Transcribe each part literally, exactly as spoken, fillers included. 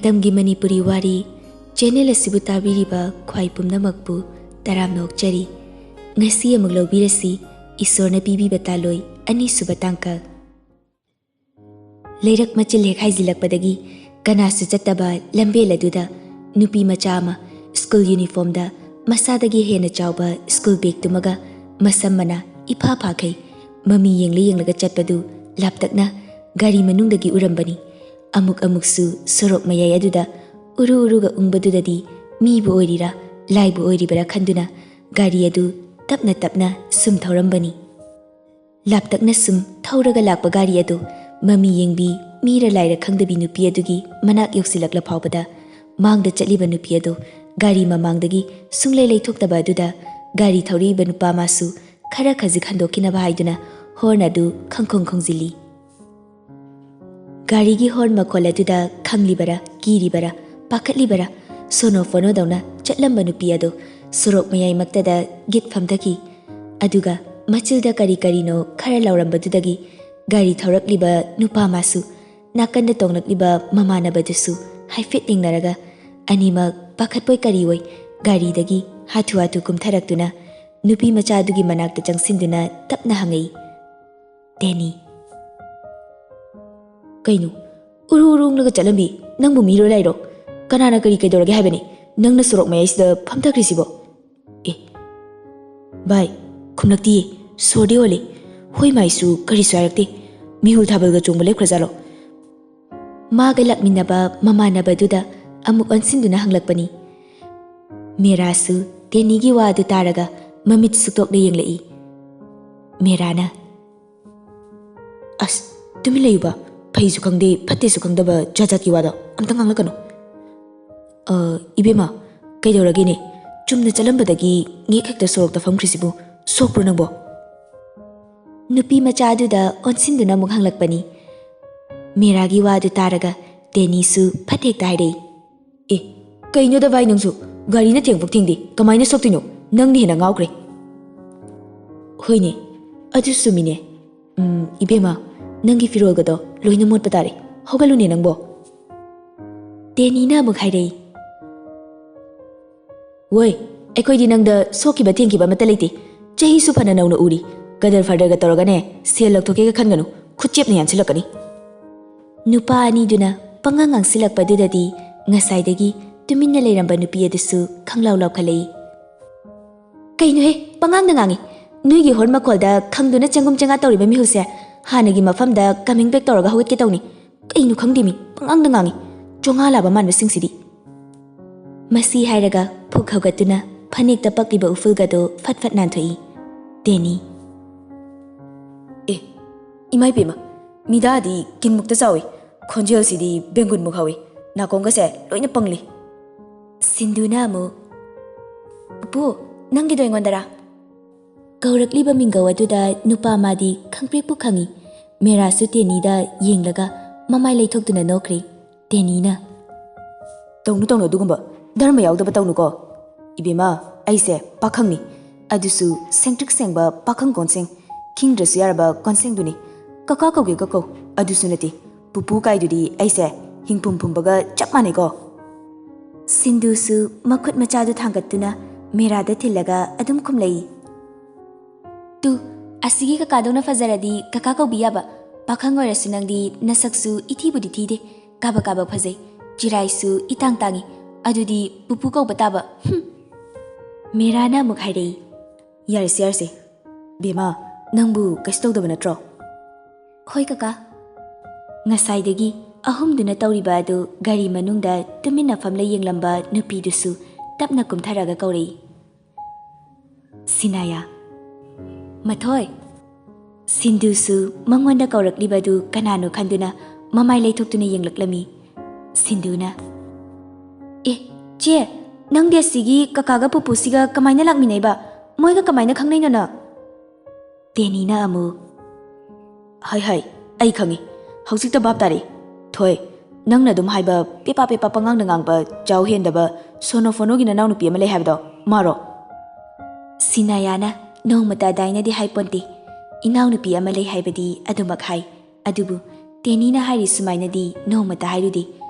ꯃꯇꯝꯒꯤ ꯃꯅꯤꯄꯨꯔꯤ ꯋꯥꯔꯤ ꯆꯦꯅꯦꯜ ꯑꯁꯤꯕꯨ ꯇꯥꯕꯤꯔꯤꯕ ꯈ꯭ꯋꯥꯏ ꯄꯨꯝꯅꯃꯛꯄꯨ ꯇꯔꯥꯝꯅ ꯑꯣꯛꯆꯔꯤ꯫ ꯉꯁꯤ ꯑꯃꯨꯛ ꯂꯧꯕꯤꯔꯁꯤ ꯏꯁꯣꯔꯅ ꯄꯤꯕꯤꯕ ꯇꯥꯂꯣꯏ ꯑꯅꯤꯁꯨꯕ ꯇꯥꯡꯀꯛ꯫ ꯂꯩꯔꯛ ꯃꯆꯤꯜ ꯍꯦꯛ ꯍꯥꯏꯖꯤꯜꯂꯛꯄꯗꯒꯤ ꯀꯅꯥꯁꯨ ꯆꯠꯇꯕ ꯂꯝꯕꯦꯜ ꯑꯗꯨꯗ ꯅꯨꯄꯤ ꯃꯆꯥ ꯑꯃ ꯁ꯭ꯀꯨꯜ ꯌꯨꯅꯤꯐꯣꯔꯝꯗ ꯃꯁꯥꯗꯒꯤ ꯍꯦꯟꯅ ꯆꯥꯎꯕ ꯁ꯭ꯀꯨꯜ ꯕꯦꯒꯇꯨꯃꯒ ꯃꯁꯝ ꯃꯅꯥ ꯏꯐꯥ ꯐꯥꯈꯩ ꯃꯃꯤ ꯌꯦꯡꯂ ꯌꯦꯡꯂꯒ ꯆꯠꯄꯗꯨ ꯂꯥꯞꯇꯛꯅ ꯒꯥꯔꯤ ꯃꯅꯨꯡꯗꯒꯤ ꯎꯔꯝꯕꯅꯤ꯫ ꯑꯃꯨꯛ ꯑꯃꯨꯛꯁꯨ ꯁꯣꯔꯣꯛ ꯃꯌꯥꯏ ꯑꯗꯨꯗ ꯎꯔꯨ ꯎꯔꯨꯒ ꯎꯪꯕꯗꯨꯗꯗꯤ ꯃꯤꯕꯨ ꯑꯣꯏꯔꯤꯔꯥ ꯂꯥꯏꯕꯨ ꯑꯣꯏꯔꯤꯕꯔꯥ ꯈꯟꯗꯨꯅ ꯒꯥꯔꯤ ꯑꯗꯨ ꯇꯞꯅ ꯇꯞꯅ ꯁꯨꯝ ꯊꯧꯔꯝꯕꯅꯤ꯫ ꯂꯥꯞꯇꯛꯅ ꯁꯨꯝ ꯊꯧꯔꯒ ꯂꯥꯛꯄ ꯒꯥꯔꯤ ꯑꯗꯨ ꯃꯃꯤ ꯌꯦꯡꯕꯤ ꯃꯤꯔ ꯂꯥꯏꯔ ꯈꯪꯗꯕꯤ ꯅꯨꯄꯤ ꯑꯗꯨꯒꯤ ꯃꯅꯥꯛ ꯌꯧꯁꯤꯜꯂꯛꯂ ꯐꯥꯎꯕꯗ ꯃꯥꯡꯗ ꯆꯠꯂꯤꯕ ꯅꯨꯄꯤ ꯑꯗꯨ ꯒꯥꯔꯤ ꯃꯃꯥꯡꯗꯒꯤ ꯁꯨꯡꯂꯩ ꯂꯩꯊꯣꯛꯇꯕ ꯑꯗꯨꯗ ꯒꯥꯔꯤ ꯊꯧꯔꯛꯏꯕ ꯅꯨꯄꯥ ꯃꯥꯁꯨ ꯈꯔ ꯈꯖꯤꯛ ꯍꯟꯗꯣꯛꯈꯤꯅꯕ ꯍꯥꯏꯗꯨꯅ ꯍꯣꯔꯟ ꯑꯗꯨ ꯈꯪꯈꯣꯡ ꯈꯣꯡꯖꯤꯜꯂꯤ꯫ ꯒꯥꯔꯤꯒꯤ ꯍꯣꯔꯟ ꯃꯈꯣꯜ ꯑꯗꯨꯗ ꯈꯪꯂꯤꯕꯔꯥ, ꯀꯤꯔꯤꯕꯔꯥ, ꯄꯥꯈꯠꯂꯤꯕꯔꯥ, ꯁꯣꯅꯣ ꯐꯣꯅꯣꯗꯧꯅ ꯆꯠꯂꯝꯕ ꯅꯨꯄꯤ ꯑꯗꯨ ꯁꯣꯔꯣꯛ ꯃꯌꯥꯏꯃꯛꯇꯗ ꯒꯤꯠ ꯐꯝꯊꯈꯤ꯫ ꯑꯗꯨꯒ ꯃꯆꯤꯜꯗ ꯀꯔꯤ ꯀꯔꯤꯅꯣ ꯈꯔ ꯂꯥꯎꯔꯝꯕꯗꯨꯗꯒꯤ ꯒꯥꯔꯤ ꯊꯧꯔꯛꯂꯤꯕ ꯅꯨꯄꯥ ꯃꯥꯁꯨ ꯅꯥꯀꯟꯗ ꯇꯣꯡꯂꯛꯂꯤꯕ ꯃꯃꯥꯟꯅꯕꯗꯨꯁꯨ ꯍꯥꯏꯐꯦꯠ ꯌꯦꯡꯅꯔꯒ ꯑꯅꯤꯃꯛ ꯄꯥꯈꯠꯄꯣꯏ ꯀꯔꯤꯑꯣꯏ ꯒꯥꯔꯤꯗꯒꯤ ꯍꯥꯊꯨ ꯍꯥꯊꯨ ꯀꯨꯝꯊꯔꯛꯇꯨꯅ ꯅꯨꯄꯤ ꯃꯆꯥꯗꯨꯒꯤ ꯃꯅꯥꯛꯇ ꯆꯪꯁꯤꯟꯗꯨꯅ ꯇꯞꯅ ꯍꯪꯉꯛꯏ, "ꯗꯦꯅꯤ?" "ꯀꯩꯅꯣ? ꯎꯔꯨ ꯎꯔꯨ ꯎꯪꯂꯒ ꯆꯠꯂꯝꯃꯤ ꯅꯪꯕꯨ ꯃꯤꯔꯣ ꯂꯥꯏꯔꯣ? ꯀꯅꯥꯅ ꯀꯔꯤ ꯀꯩꯗꯧꯔꯒꯦ ꯍꯥꯏꯕꯅꯤ ꯅꯪꯅ ꯁꯣꯔꯣꯛ ꯃꯌꯥꯏꯁꯤꯗ ꯐꯝꯊꯈ꯭ꯔꯤꯁꯤꯕꯣ?" "ꯑꯦ, ꯚꯥꯏ, ꯈꯨꯝꯂꯛꯇꯤꯌꯦ, ꯁꯣꯔꯗꯤ ꯍꯣꯜꯂꯤ, ꯍꯣꯏ ꯃꯥꯏꯁꯨ ꯀꯔꯤꯁꯨ ꯍꯥꯏꯔꯛꯇꯦ꯫ ꯃꯤꯍꯨꯜ ꯊꯥꯕꯜꯒ ꯆꯣꯡꯕ ꯂꯦꯞꯈ꯭ꯔꯖꯥꯠꯂꯣ?" ꯃꯥꯒ ꯂꯥꯛꯃꯤꯟꯅꯕ ꯃꯃꯥꯟꯅꯕꯗꯨꯗ ꯑꯃꯨꯛ ꯑꯣꯟꯁꯤꯟꯗꯨꯅ ꯍꯪꯂꯛꯄꯅꯤ꯫ ꯃꯦꯔꯥꯁꯨ ꯗꯦꯅꯤꯒꯤ ꯋꯥ ꯑꯗꯨ ꯇꯥꯔꯒ ꯃꯃꯤꯠ ꯁꯨꯛꯇꯣꯛꯅ ꯌꯦꯡꯂꯛꯏ꯫ ꯃꯦꯔꯥꯅ, "ꯑꯁ, ꯇꯨꯃꯤꯟ ꯂꯩꯌꯨꯕ, ꯐꯩꯁꯨ ꯈꯪꯗꯦ, ꯐꯠꯇꯦꯁꯨ ꯈꯪꯗꯕ ꯖꯥꯠ ꯖꯥꯠꯀꯤ ꯋꯥꯗꯣ ꯑꯝꯇ ꯉꯥꯡꯂꯛꯀꯅꯨ꯫" "ꯑ, ꯏꯕꯦꯝꯃ, ꯀꯩꯗꯧꯔꯒꯦꯅꯦ? ꯆꯨꯝꯅ ꯆꯠꯂꯝꯕꯗꯒꯤ ꯉꯦꯛ ꯍꯦꯛꯇ ꯁꯣꯔꯣꯛꯇ ꯐꯝꯈ꯭ꯔꯤꯁꯤꯕꯨ ꯁꯣꯛꯄ꯭ꯔꯣ ꯅꯪꯕꯣ?" ꯅꯨꯄꯤ ꯃꯆꯥ ꯑꯗꯨꯗ ꯑꯣꯟꯁꯤꯟꯗꯨꯅ ꯑꯃꯨꯛ ꯍꯪꯂꯛꯄꯅꯤ꯫ ꯃꯦꯔꯥꯒꯤ ꯋꯥꯗꯨ ꯇꯥꯔꯒ ꯗꯦꯅꯤꯁꯨ ꯐꯠ ꯍꯦꯛꯇ ꯍꯥꯏꯔꯛꯏ, "ꯑꯦ, ꯀꯩꯅꯣꯗ ꯚꯥꯏ ꯅꯪꯁꯨ? ꯒꯥꯔꯤꯅ ꯊꯦꯡꯐꯧ ꯊꯦꯡꯗꯦ, ꯀꯃꯥꯏꯅ ꯁꯣꯛꯇꯣꯏꯅꯣ? ꯅꯪꯅ ꯍꯦꯟꯅ ꯉꯥꯎꯈ꯭ꯔꯦ꯫" "ꯍꯣꯏꯅꯦ, ꯑꯗꯨꯁꯨ ꯆꯨꯝꯃꯤꯅꯦ꯫ ꯎꯝ, ꯏꯕꯦꯝꯃ, ꯅꯪꯒꯤ ꯐꯤꯔꯣꯜꯒꯗꯣ ꯂꯣꯏꯅ ꯃꯣꯠꯄ ꯇꯥꯔꯦ꯫ ꯍꯧꯒꯠꯂꯨꯅꯦ ꯅꯪꯕꯣ꯫" ꯇꯦꯅꯤꯅ ꯑꯃꯨꯛ ꯍꯥꯏꯔꯛꯏ꯫ "ꯋꯣꯏ, ꯑꯩꯈꯣꯏꯗꯤ ꯅꯪꯗ ꯁꯣꯛꯈꯤꯕ ꯊꯦꯡꯈꯤꯕ ꯑꯃꯠꯇ ꯂꯩꯇꯦ꯫ ꯆꯍꯤꯁꯨ ꯐꯅ ꯅꯧꯅ ꯎꯔꯤ꯫ ꯀꯗꯔ ꯐꯗꯔꯒ ꯇꯧꯔꯒꯅꯦ, ꯁꯦꯜ ꯂꯧꯊꯣꯛꯀꯦꯒ ꯈꯟꯒꯅꯨ, ꯈꯨꯠꯆꯦꯞꯅ ꯌꯥꯟꯁꯤꯜꯂꯛꯀꯅꯤ꯫" ꯅꯨꯄꯥ ꯑꯅꯤꯗꯨꯅ ꯄꯉꯥꯡ ꯉꯥꯡꯁꯤꯜꯂꯛꯄꯗꯨꯗꯗꯤ ꯉꯁꯥꯏꯗꯒꯤ ꯇꯨꯃꯤꯟꯅ ꯂꯩꯔꯝꯕ ꯅꯨꯄꯤ ꯑꯗꯨꯁꯨ ꯈꯪꯂꯥꯎ ꯂꯥꯎꯈꯠꯂꯛꯏ꯫ "ꯀꯩꯅꯣꯍꯦ, ꯄꯉꯥꯡꯗ ꯉꯥꯡꯉꯤ꯫ ꯅꯣꯏꯒꯤ ꯍꯣꯔꯟ ꯃꯈꯣꯜꯗ ꯈꯪꯗꯨꯅ ꯆꯪꯒꯨꯝ ꯆꯪꯉꯥ ꯇꯧꯔꯤꯕ ꯃꯤꯍꯨꯜꯁꯦ ꯍꯥꯟꯅꯒꯤ ꯃꯐꯝꯗ coming back ꯇꯧꯔꯒ ꯍꯧꯒꯠꯀꯦ ꯇꯧꯅꯤ꯫ ꯀꯩꯅꯣ ꯈꯪꯗꯦꯃꯤ, ꯄꯉꯥꯡꯗ ꯉꯥꯡꯉꯤ꯫ ꯆꯣꯉꯥ ꯂꯥꯕ ꯃꯥꯟꯕꯁꯤꯡꯁꯤꯗꯤ꯫" ꯃꯁꯤ ꯍꯥꯏꯔꯒ ꯐꯨꯛ ꯍꯧꯒꯠꯇꯨꯅ ꯐꯅꯦꯛꯇ ꯄꯛꯂꯤꯕ ꯎꯐꯨꯜꯒꯗꯣ ꯐꯠ ꯐꯠ ꯅꯥꯟꯊꯣꯛꯏ꯫ ꯇꯦꯅꯤ꯫ "ꯑꯦ, ꯏꯃꯥ ꯏꯕꯦꯝꯃ, ꯃꯤꯗꯥꯗꯤ ꯀꯤꯟꯃꯨꯛꯇ ꯆꯥꯎꯏ, ꯈꯣꯟꯖꯦꯜꯁꯤꯗꯤ ꯕꯦꯡꯒꯨꯟꯃꯨꯛ ꯍꯧꯏ, ꯅꯥꯀꯣꯡꯒꯁꯦ ꯂꯣꯏꯅ ꯄꯪꯂꯤ꯫" ꯁꯤꯟꯗꯨꯅ ꯑꯃꯨꯛ, "ꯄꯨꯄꯨ, ꯅꯪꯒꯤꯗꯣ ꯑꯩꯉꯣꯟꯗꯔꯥ?" ꯀꯧꯔꯛꯂꯤꯕ ꯃꯤꯡꯒꯧ ꯑꯗꯨꯗ ꯅꯨꯄꯥ ꯃꯥꯗꯤ ꯈꯪꯄ꯭ꯔꯦꯛꯄꯨ ꯈꯪꯏ꯫ ꯃꯦꯔꯥꯁꯨ ꯇꯦꯅꯤꯗ ꯌꯦꯡꯂꯒ ꯃꯃꯥꯏ ꯂꯩꯊꯣꯛꯇꯨꯅ ꯅꯣꯛꯈ꯭ꯔꯦ꯫ ꯇꯦꯅꯤꯅ, "ꯇꯧꯅꯨ, ꯇꯧꯅꯨ ꯑꯗꯨꯒꯨꯝꯕ꯫ ꯙꯔꯃ ꯌꯥꯎꯗꯕ ꯇꯧꯅꯨꯀꯣ꯫ ꯏꯕꯦꯝꯃ, ꯑꯩꯁꯦ ꯄꯥꯈꯪꯅꯤ꯫ ꯑꯗꯨꯁꯨ ꯁꯦꯡꯇ꯭ꯔꯤꯛ ꯁꯦꯡꯕ ꯄꯥꯈꯪ ꯀꯣꯟꯁꯦꯡ꯫ ꯈꯤꯡꯗ꯭ꯔꯁꯨ ꯌꯥꯔꯕ ꯀꯣꯟꯁꯦꯡꯗꯨꯅꯤ꯫ ꯀꯀꯥ ꯀꯧꯒꯦꯒ ꯀꯧ꯫ ꯑꯗꯨꯁꯨ ꯅꯠꯇꯦ, ꯄꯨꯄꯨ ꯀꯥꯏꯗꯨꯗꯤ ꯑꯩꯁꯦ ꯍꯤꯡꯐꯨꯝ ꯐꯨꯝꯕꯒ ꯆꯞ ꯃꯥꯟꯅꯩꯀꯣ꯫" ꯁꯤꯟꯗꯨꯁꯨ ꯃꯈꯨꯠ ꯃꯆꯥꯗꯨ ꯊꯥꯡꯒꯠꯇꯨꯅ ꯃꯦꯔꯥꯗ ꯊꯤꯜꯂꯒ ꯑꯗꯨꯝ ꯈꯨꯝꯂꯛꯏ꯫ "ꯇꯨ, ꯑꯁꯤꯒꯤ ꯀꯀꯥꯗꯧꯅ ꯐꯖꯔꯗꯤ ꯀꯀꯥ ꯀꯧꯕꯤ ꯌꯥꯕ꯫ ꯄꯥꯈꯪ ꯑꯣꯏꯔꯁꯨ ꯅꯪꯗꯤ ꯅꯁꯛꯁꯨ ꯏꯊꯤꯕꯨꯗꯤ ꯊꯤꯗꯦ꯫ ꯀꯥꯕꯛ ꯀꯥꯕꯛ ꯐꯖꯩ꯫ ꯆꯤꯔꯥꯏꯁꯨ ꯏꯇꯥꯡ ꯇꯥꯡꯉꯤ꯫ ꯑꯗꯨꯗꯤ ꯄꯨꯄꯨ ꯀꯧꯕ ꯇꯥꯕ꯫ ꯍꯨꯝ!" ꯃꯦꯔꯥꯅ ꯑꯃꯨꯛ ꯍꯥꯏꯔꯛꯏ꯫ "ꯌꯥꯔꯦꯁꯦ, ꯌꯥꯔꯦꯁꯦ꯫ ꯕꯦꯝꯃ, ꯅꯪꯕꯨ ꯀꯩꯁꯨ ꯇꯧꯗꯕ ꯅꯠꯇ꯭ꯔꯣ?" "ꯍꯣꯏ ꯀꯀꯥ꯫" ꯉꯁꯥꯏꯗꯒꯤ ꯑꯍꯨꯝꯗꯨꯅ ꯇꯧꯔꯤꯕ ꯑꯗꯨ ꯒꯥꯔꯤ ꯃꯅꯨꯡꯗ ꯇꯨꯃꯤꯟꯅ ꯐꯝꯂ ꯌꯦꯡꯂꯝꯕ ꯅꯨꯄꯤꯗꯨꯁꯨ ꯇꯞꯅ ꯀꯨꯝꯊꯔꯒ ꯀꯧꯔꯛꯏ꯫ "ꯁꯤꯅꯥꯌꯥ꯫" "ꯃꯊꯣꯏ!" ꯁꯤꯟꯗꯨꯁꯨ ꯃꯉꯣꯟꯗ ꯀꯧꯔꯛꯂꯤꯕꯗꯨ ꯀꯅꯥꯅꯣ ꯈꯟꯗꯨꯅ ꯃꯃꯥꯏ ꯂꯩꯊꯣꯛꯇꯨꯅ ꯌꯦꯡꯂꯛꯂꯝꯃꯤ꯫ ꯁꯤꯟꯗꯨꯅ, "ꯑꯦ, ꯆꯦ, ꯅꯪꯗꯤ ꯑꯁꯤꯒꯤ ꯀꯀꯥꯒ ꯄꯨꯄꯨꯁꯤꯒ ꯀꯃꯥꯏꯅ ꯂꯥꯛꯃꯤꯟꯅꯩꯕ? ꯃꯣꯏꯒ ꯀꯃꯥꯏꯅ ꯈꯪꯅꯩꯅꯣ ꯅꯪ?" ꯇꯦꯅꯤꯅ ꯑꯃꯨꯛ, "ꯍꯥꯏ ꯍꯥꯏ, ꯑꯩ ꯈꯪꯉꯤ꯫ ꯍꯧꯖꯤꯛꯇ ꯚꯥꯞ ꯇꯥꯔꯦ꯫ ꯊꯣꯏ, ꯅꯪꯅ ꯑꯗꯨꯝ ꯍꯥꯏꯕ ꯄꯦꯄꯥ ꯄꯦꯄꯥ ꯄꯉꯥꯡꯗ ꯉꯥꯡꯕ ꯆꯥꯎ ꯍꯦꯟꯗꯕ ꯁꯣꯅꯣ ꯐꯣꯅꯣꯒꯤ ꯅꯅꯥꯎꯅꯨꯄꯤ ꯑꯃ ꯂꯩ ꯍꯥꯏꯕꯗꯣ, ꯃꯥꯔꯣ?" ꯁꯤꯅꯥꯌꯥꯅ ꯅꯣꯡꯃꯇ ꯑꯗꯥꯏꯅꯗꯤ ꯍꯥꯏꯄꯣꯟꯇꯦ꯫ ꯏꯅꯥꯎꯅꯨꯄꯤ ꯑꯃ ꯂꯩ ꯍꯥꯏꯕꯗꯤ ꯑꯗꯨꯃꯛ ꯍꯥꯏ꯫ ꯑꯗꯨꯕꯨ ꯇꯦꯅꯤꯅ ꯍꯥꯏꯔꯤ ꯁꯨꯃꯥꯏꯅꯗꯤ ꯅꯣꯡꯃꯇ ꯍꯥꯏꯔꯨꯗꯦ꯫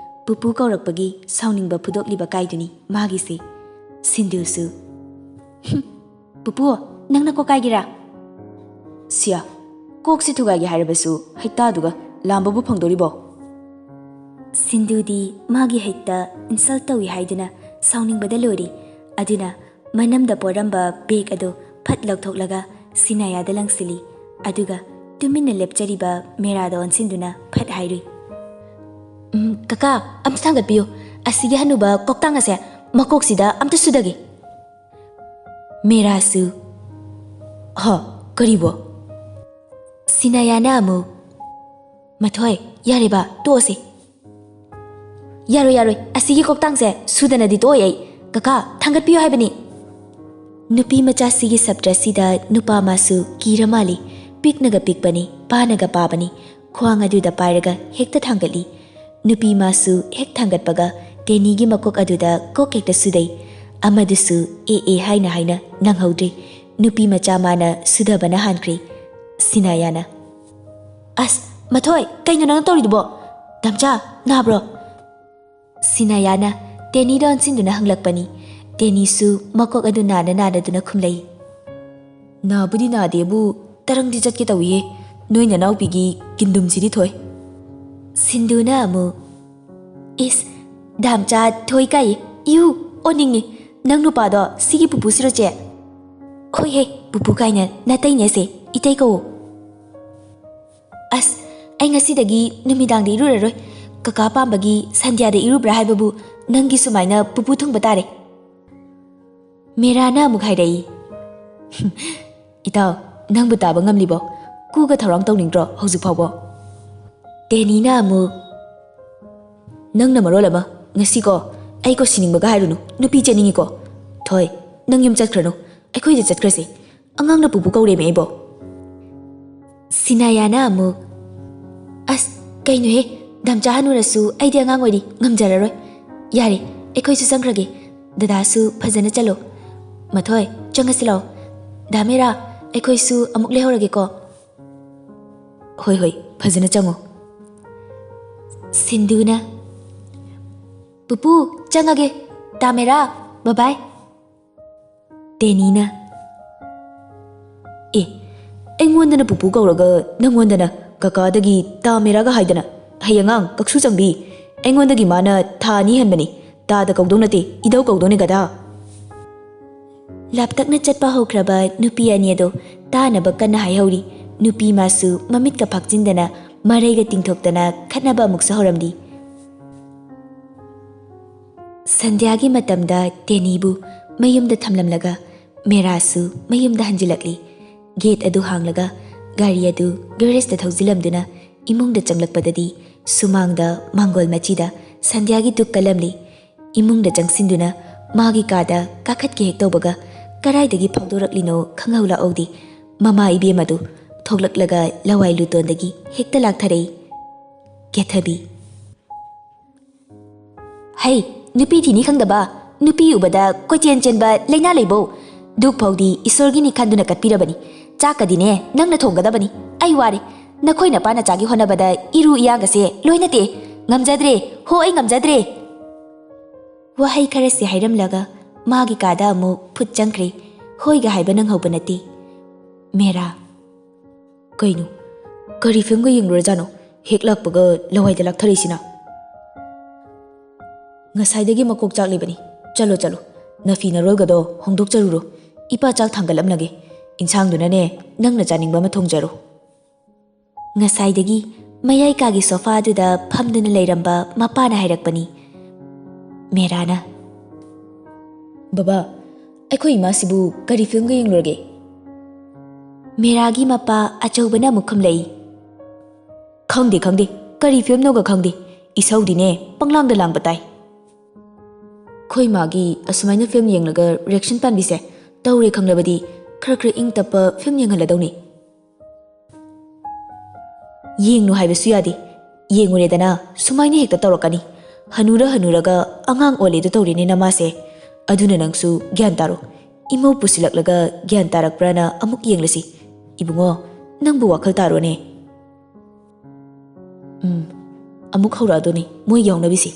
ꯄꯨꯄꯨ ꯀꯧꯔꯛꯄꯒꯤ ꯁꯥꯎꯅꯤꯡꯕ ꯐꯨꯗꯣꯛꯂꯤꯕ ꯀꯥꯏꯗꯨꯅꯤ ꯃꯥꯒꯤꯁꯦ꯫ ꯁꯤꯟꯗꯨꯁꯨ, "ꯍꯨꯝ, ꯄꯨꯄꯨ, ꯅꯪꯅ ꯀꯣꯛ ꯀꯥꯏꯒꯤꯔꯥ?" "ꯁꯤꯌꯥ, ꯀꯣꯛꯁꯤ ꯊꯨꯒꯥꯏꯒꯦ ꯍꯥꯏꯔꯕꯁꯨ ꯍꯩꯇꯥꯗꯨꯒ ꯂꯥꯝꯕꯕꯨ ꯐꯪꯗꯣꯔꯤꯕꯣ?" ꯁꯤꯟꯗꯨꯗꯤ ꯃꯥꯒꯤ ꯍꯩꯇ insult ꯇꯧꯏ ꯍꯥꯏꯗꯨꯅ ꯁꯥꯎꯅꯤꯡꯕꯗ ꯂꯣꯏꯔꯤ꯫ ꯑꯗꯨꯅ ꯃꯅꯝꯗ ꯄꯣꯔꯝꯕ bag ꯑꯗꯨ ꯐꯠ ꯂꯧꯊꯣꯛꯂꯒ ꯁꯤꯅꯥꯌꯥꯗ ꯂꯪꯁꯤꯜꯂꯤ꯫ ꯑꯗꯨꯒ ꯇꯨꯃꯤꯟꯅ ꯂꯦꯞꯆꯔꯤꯕ ꯃꯦꯔꯥꯗ ꯑꯣꯟꯁꯤꯟꯗꯨꯅ ꯐꯠ ꯍꯥꯏꯔꯨꯏ, "ꯎꯝ, ꯀꯀꯥ, ꯑꯝꯇ ꯊꯥꯡꯒꯠꯄꯤꯌꯨ꯫ ꯑꯁꯤꯒꯤ ꯍꯅꯨꯕ ꯀꯣꯛꯇꯥꯡ ꯑꯁꯦ ꯃꯀꯣꯛꯁꯤꯗ ꯑꯝꯇ ꯁꯨꯗꯒꯦ꯫" ꯃꯦꯔꯥꯁꯨ, "ꯍ, ꯀꯔꯤꯕꯣ?" ꯁꯤꯅꯥꯌꯥꯅ ꯑꯃꯨꯛ, "ꯃꯊꯣꯏ, ꯌꯥꯔꯦꯕ, ꯇꯣꯛꯑꯁꯤ꯫" "ꯌꯥꯔꯣꯏ, ꯌꯥꯔꯣꯏ, ꯑꯁꯤꯒꯤ ꯀꯣꯛꯇꯥꯡꯁꯦ ꯁꯨꯗꯅꯗꯤ ꯇꯣꯛꯑꯣꯏ ꯑꯩ꯫ ꯀꯀꯥ, ꯊꯥꯡꯒꯠꯄꯤꯌꯨ ꯍꯥꯏꯕꯅꯤ꯫" ꯅꯨꯄꯤ ꯃꯆꯥꯁꯤꯒꯤ ꯁꯞꯇ꯭ꯔꯁꯤꯗ ꯅꯨꯄꯥ ꯃꯥꯁꯨ ꯀꯤꯔ ꯃꯥꯜꯂꯤ꯫ ꯄꯤꯛꯅꯒ ꯄꯤꯛꯄꯅꯤ, ꯄꯥꯅꯒ ꯄꯥꯕꯅꯤ꯫ ꯈ꯭ꯋꯥꯡ ꯑꯗꯨꯗ ꯄꯥꯏꯔꯒ ꯍꯦꯛꯇ ꯊꯥꯡꯒꯠꯂꯤ꯫ ꯅꯨꯄꯤ ꯃꯥꯁꯨ ꯍꯦꯛ ꯊꯥꯡꯒꯠꯄꯒ ꯇꯦꯅꯤꯒꯤ ꯃꯀꯣꯛ ꯑꯗꯨꯗ ꯀꯣꯛ ꯍꯦꯛꯇ ꯁꯨꯗꯩ꯫ ꯑꯃꯗꯨꯁꯨ ꯑꯦ ꯑꯦ ꯍꯥꯏꯅ ꯍꯥꯏꯅ ꯅꯪꯍꯧꯗ꯭ꯔꯦ꯫ ꯅꯨꯄꯤ ꯃꯆꯥ ꯃꯥꯅ ꯁꯨꯗꯕꯅ ꯍꯥꯟꯈ꯭ꯔꯦ꯫ ꯁꯤꯅꯥꯌꯥꯅ, "ꯑꯁ, ꯃꯊꯣꯏ, ꯀꯩꯅꯣ ꯅꯪꯅ ꯇꯧꯔꯤꯗꯨꯕꯣ? ꯗꯥꯝꯆꯥ, ꯅꯥꯕ꯭ꯔꯣ?" ꯁꯤꯅꯥꯌꯥꯅ ꯇꯦꯅꯤꯗ ꯑꯣꯟꯁꯤꯟꯗꯨꯅ ꯍꯪꯂꯛꯄꯅꯤ꯫ ꯇꯦꯅꯤꯁꯨ ꯃꯀꯣꯛ ꯑꯗꯨ ꯅꯥꯅ ꯅꯥꯅꯗꯨꯅ ꯈꯨꯝꯂꯛꯏ, "ꯅꯥꯕꯨꯗꯤ ꯅꯥꯗꯦꯕꯨ, ꯇꯔꯪꯗꯤ ꯆꯠꯀꯦ ꯇꯧꯏꯌꯦ꯫ ꯅꯣꯏ ꯅꯅꯥꯎꯄꯤꯒꯤ ꯀꯤꯟꯗꯨꯝꯁꯤꯗꯤ ꯊꯣꯏ꯫" ꯁꯤꯟꯗꯨꯅ ꯑꯃꯨꯛ, "ꯏꯁ, ꯗꯥꯝꯆꯥ ꯊꯣꯏ ꯀꯥꯏꯌꯦ꯫ ꯏꯌꯨ, ꯑꯣꯟꯅꯤꯡꯉꯦ꯫ ꯅꯪ ꯅꯨꯄꯥꯗꯣ ꯁꯤꯒꯤ ꯄꯨꯄꯨꯁꯤꯔꯣ, ꯆꯦ?" "ꯍꯣꯏꯍꯦ, ꯄꯨꯄꯨ ꯀꯥꯏꯅ ꯅꯥꯇꯩꯅꯦꯁꯦ, ꯏꯇꯩ ꯀꯧꯋꯣ꯫" "ꯑꯁ, ꯑꯩ ꯉꯁꯤꯗꯒꯤ ꯅꯨꯃꯤꯗꯥꯡꯗ ꯏꯔꯨꯔꯔꯣꯏ꯫ ꯀꯀꯥ ꯄꯥꯝꯕꯒꯤ ꯁꯟꯙ꯭ꯌꯥꯗ ꯏꯔꯨꯕ꯭ꯔꯥ ꯍꯥꯏꯕꯕꯨ ꯅꯪꯒꯤ ꯁꯨꯃꯥꯏꯅ ꯄꯨꯄꯨ ꯊꯨꯡꯕ ꯇꯥꯔꯦ꯫" ꯃꯦꯔꯥꯅ ꯑꯃꯨꯛ ꯍꯥꯏꯔꯛꯏ, "ꯏꯇꯥꯎ, ꯅꯪꯕꯨ ꯇꯥꯕ ꯉꯝꯂꯤꯕꯣ? ꯀꯨꯒ ꯊꯧꯔꯥꯡ ꯇꯧꯅꯤꯡꯗ꯭ꯔꯣ ꯍꯧꯖꯤꯛ ꯐꯥꯎꯕꯣ?" ꯇꯦꯅꯤꯅ ꯑꯃꯨꯛ, "ꯅꯪꯅ ꯃꯔꯣꯜ ꯑꯃ, ꯉꯁꯤꯀꯣ, ꯑꯩꯀꯣ ꯁꯤꯅꯤꯡꯕꯒ ꯍꯥꯏꯔꯨꯅꯨ, ꯅꯨꯄꯤ ꯆꯦꯅꯤꯡꯉꯤꯀꯣ꯫ ꯊꯣꯏ, ꯅꯪ ꯌꯨꯝ ꯆꯠꯈ꯭ꯔꯅꯨ, ꯑꯩꯈꯣꯏꯗ ꯆꯠꯈ꯭ꯔꯁꯤ꯫ ꯑꯉꯥꯡꯅ ꯄꯨꯄꯨ ꯀꯧꯔꯦꯃꯦ ꯑꯩꯕꯣ꯫" ꯁꯤꯅꯥꯌꯥꯅ ꯑꯃꯨꯛ, "ꯑꯁ, ꯀꯩꯅꯣꯍꯦ, ꯗꯥꯝꯆꯥ ꯍꯅꯨꯔꯁꯨ ꯑꯩꯗꯤ ꯑꯉꯥꯡ ꯑꯣꯏꯔꯤ, ꯉꯝꯖꯔꯔꯣꯏ꯫ ꯌꯥꯔꯦ, ꯑꯩꯈꯣꯏꯁꯨ ꯆꯪꯈ꯭ꯔꯒꯦ꯫ ꯗꯗꯥꯁꯨ ꯐꯖꯅ ꯆꯠꯂꯣ꯫ ꯃꯊꯣꯏ, ꯆꯪꯉꯁꯤ ꯂꯥꯛꯑꯣ꯫ ꯗꯥ ꯃꯦꯔꯥ, ꯑꯩꯈꯣꯏꯁꯨ ꯑꯃꯨꯛ ꯂꯩꯍꯧꯔꯒꯦꯀꯣ꯫" "ꯍꯣꯏ, ꯍꯣꯏ, ꯐꯖꯅ ꯆꯪꯉꯣ꯫" ꯁꯤꯟꯗꯨꯅ, "ꯄꯨꯄꯨ, ꯆꯪꯉꯒꯦ꯫ ꯇꯥꯃꯦꯔꯥ, ꯕꯕꯥꯏ꯫" ꯇꯦꯅꯤꯅ, "ꯑꯦ, ꯑꯩꯉꯣꯟꯗꯅ ꯄꯨꯄꯨ ꯀꯧꯔꯒ ꯅꯪꯉꯣꯟꯗꯅ ꯀꯀꯥꯗꯒꯤ ꯇꯥꯃꯦꯔꯥꯒ ꯍꯥꯏꯗꯅ? ꯍꯩ ꯑꯉꯥꯡ, ꯀꯛꯁꯨ ꯆꯪꯕꯤ, ꯑꯩꯉꯣꯟꯗꯒꯤ ꯃꯥꯅ ꯊꯥ ꯑꯅꯤ ꯍꯟꯕꯅꯤ꯫ ꯇꯥꯗ ꯀꯧꯗꯧ ꯅꯠꯇꯦ, ꯏꯗꯧ ꯀꯧꯗꯧꯅꯦ, ꯒꯙꯥ!" ꯂꯥꯞꯇꯛꯅ ꯆꯠꯄ ꯍꯧꯈ꯭ꯔꯕ ꯅꯨꯄꯤ ꯑꯅꯤ ꯑꯗꯣ ꯇꯥꯅꯕ ꯀꯟꯅ ꯍꯥꯏꯍꯧꯔꯤ꯫ ꯅꯨꯄꯤ ꯃꯥꯁꯨ ꯃꯃꯤꯠꯀ ꯐꯥꯛꯆꯤꯟꯗꯅ, ꯃꯔꯩꯒ ꯇꯤꯡꯊꯣꯛꯇꯅ ꯈꯠꯅꯕ ꯑꯃꯨꯛꯁꯨ ꯍꯧꯔꯝꯂꯤ꯫ ꯁꯟꯙ꯭ꯌꯥꯒꯤ ꯃꯇꯝꯗ ꯇꯦꯅꯤꯕꯨ ꯃꯌꯨꯝꯗ ꯊꯝꯂꯝꯂꯒ ꯃꯦꯔꯥꯁꯨ ꯃꯌꯨꯝꯗ ꯍꯟꯖꯤꯜꯂꯛꯂꯤ꯫ ꯒꯦꯠ ꯑꯗꯨ ꯍꯥꯡꯂꯒ ꯒꯥꯔꯤ ꯑꯗꯨ ꯒꯦꯔꯦꯖꯇ ꯊꯧꯖꯤꯜꯂꯝꯗꯨꯅ ꯏꯃꯨꯡꯗ ꯆꯪꯂꯛꯄꯗꯗꯤ ꯁꯨꯃꯥꯡꯗ ꯃꯥꯡꯒꯣꯜ ꯃꯆꯤꯗ ꯁꯟꯙ꯭ꯌꯥꯒꯤ ꯗꯨꯛ ꯀꯜꯂꯝꯂꯤ꯫ ꯏꯃꯨꯡꯗ ꯆꯪꯁꯤꯟꯗꯨꯅ ꯃꯥꯒꯤ ꯀꯥꯗ ꯀꯥꯈꯠꯀꯦ ꯍꯦꯛ ꯇꯧꯕꯒ ꯀꯗꯥꯏꯗꯒꯤ ꯐꯥꯎꯗꯣꯔꯛꯂꯤꯅꯣ ꯈꯪꯍꯧ ꯂꯥꯛꯍꯧꯗꯦ꯫ ꯃꯃꯥ ꯏꯕꯦꯝ ꯑꯗꯨ ꯊꯣꯛꯂꯛꯂꯒ ꯂꯋꯥꯏ ꯂꯨꯇꯣꯟꯗꯒꯤ ꯍꯦꯛꯇ ꯂꯥꯛꯊꯔꯛꯏ꯫ ꯀꯦꯊꯕꯤ꯫ "ꯍꯩ, ꯅꯨꯄꯤ ꯊꯤꯅꯤ ꯈꯪꯗꯕ, ꯅꯨꯄꯤ ꯎꯕꯗ ꯀꯣꯏꯆꯦꯟ ꯆꯦꯟꯕ ꯂꯩꯅꯥ ꯂꯩꯕꯧ꯫ ꯗꯨꯛ ꯐꯥꯎꯗꯤ ꯏꯁꯣꯔꯒꯤꯅꯤ ꯈꯟꯗꯨꯅ ꯀꯠꯄꯤꯔꯕꯅꯤ꯫ ꯆꯥꯛꯀꯗꯤꯅꯦ ꯅꯪꯅ ꯊꯣꯡꯒꯗꯕꯅꯤ꯫ ꯑꯩ ꯋꯥꯔꯦ꯫ ꯅꯈꯣꯏ ꯅꯄꯥ ꯅꯆꯥꯒꯤ ꯍꯣꯠꯅꯕꯗ ꯏꯔꯨ ꯏꯌꯥꯡꯒꯁꯦ ꯂꯣꯏ ꯅꯠꯇꯦ꯫ ꯉꯝꯖꯗ꯭ꯔꯦ, ꯍꯣ, ꯑꯩ ꯉꯝꯖꯗ꯭ꯔꯦ!" ꯋꯥꯍꯩ ꯈꯔꯁꯤ ꯍꯥꯏꯔꯝꯂꯒ ꯃꯥꯒꯤ ꯀꯥꯗ ꯑꯃꯨꯛ ꯐꯨꯠ ꯆꯪꯈ꯭ꯔꯦ꯫ ꯍꯣꯏꯒ ꯍꯥꯏꯕ ꯅꯪꯍꯧꯕ ꯅꯠꯇꯦ꯫ ꯃꯦꯔꯥ꯫ "ꯀꯩꯅꯣ? ꯀꯔꯤ ꯐꯤꯂꯝꯒ ꯌꯦꯡꯂꯨꯔꯖꯥꯠꯅꯣ? ꯍꯦꯛ ꯂꯥꯛꯄꯒ ꯂꯋꯥꯏꯗ ꯂꯥꯛꯊꯔꯛꯏꯁꯤꯅ?" "ꯉꯁꯥꯏꯗꯒꯤ ꯃꯀꯣꯛ ꯆꯥꯛꯂꯤꯕꯅꯤ꯫ ꯆꯠꯂꯣ, ꯆꯠꯂꯣ꯫ ꯅꯐꯤ ꯅꯔꯣꯜꯒꯗꯣ ꯍꯣꯡꯗꯣꯛꯆꯔꯨꯔꯣ꯫ ꯏꯄꯥ ꯆꯥꯛ ꯊꯥꯡꯒꯠꯂꯝꯂꯒꯦ꯫ ꯏꯟꯁꯥꯡꯗꯨꯅꯅꯦ, ꯅꯪꯅ ꯆꯥꯅꯤꯡꯕ ꯑꯃ ꯊꯣꯡꯖꯔꯣ꯫" ꯉꯁꯥꯏꯗꯒꯤ ꯃꯌꯥꯏ ꯀꯥꯒꯤ ꯁꯣꯐꯥ ꯑꯗꯨꯗ ꯐꯝꯗꯨꯅ ꯂꯩꯔꯝꯕ ꯃꯄꯥꯅ ꯍꯥꯏꯔꯛꯄꯅꯤ꯫ ꯃꯦꯔꯥꯅ, "ꯕꯕꯥ, ꯑꯩꯈꯣꯏ ꯏꯃꯥꯁꯤꯕꯨ ꯀꯔꯤ ꯐꯤꯂꯝꯒ ꯌꯦꯡꯂꯨꯔꯒꯦ?" ꯃꯦꯔꯥꯒꯤ ꯃꯄꯥ ꯑꯆꯧꯕꯅ ꯑꯃꯨꯛ ꯈꯨꯝꯂꯛꯏ꯫ "ꯈꯪꯗꯦ, ꯈꯪꯗꯦ, ꯀꯔꯤ ꯐꯤꯂꯝꯅꯣꯒ ꯈꯪꯗꯦ꯫ ꯏꯁꯧꯗꯤꯅꯦ ꯄꯪꯂꯥꯡꯗ ꯂꯥꯡꯕ ꯇꯥꯏ꯫ ꯑꯩꯈꯣꯏ ꯃꯥꯒꯤ ꯑꯁꯨꯃꯥꯏꯅ ꯐꯤꯂꯝ ꯌꯦꯡꯂꯒ ꯔꯤꯌꯦꯛꯁꯟ ꯄꯥꯟꯕꯤꯁꯦ ꯇꯧꯔꯦ ꯈꯪꯂꯕꯗꯤ ꯈꯔ ꯈꯔ ꯏꯪ ꯇꯞꯄ ꯐꯤꯂꯝ ꯌꯦꯡꯍꯜꯂꯗꯧꯅꯤ꯫" "ꯌꯦꯡꯅꯨ ꯍꯥꯏꯕꯁꯨ ꯌꯥꯗꯦ꯫ ꯌꯦꯡꯉꯨꯔꯦꯗꯅ ꯁꯨꯃꯥꯏꯅ ꯍꯦꯛꯇ ꯇꯧꯔꯛꯀꯅꯤ꯫ ꯍꯅꯨꯔ ꯍꯅꯨꯔꯒ ꯑꯉꯥꯡ ꯑꯣꯜꯂꯦꯗꯣ ꯇꯧꯔꯦꯅꯦ ꯅꯃꯥꯁꯦ꯫ ꯑꯗꯨꯅ ꯅꯪꯁꯨ ꯒ꯭ꯌꯥꯟ ꯇꯥꯔꯣ꯫ ꯏꯃꯧ ꯄꯨꯁꯤꯜꯂꯛꯂꯒ ꯒ꯭ꯌꯥꯟ ꯇꯥꯔꯛꯄ꯭ꯔꯥꯅ ꯑꯃꯨꯛ ꯌꯦꯡꯂꯁꯤ꯫ ꯏꯕꯨꯡꯉꯣ, ꯅꯪꯕꯨ ꯋꯥꯈꯜ ꯇꯥꯔꯣꯅꯦ꯫" ꯎꯝ, ꯑꯃꯨꯛ ꯍꯧꯔꯛꯑꯗꯣꯅꯤ ꯃꯣꯏꯒꯤ ꯍꯧꯅꯕꯤꯁꯤ꯫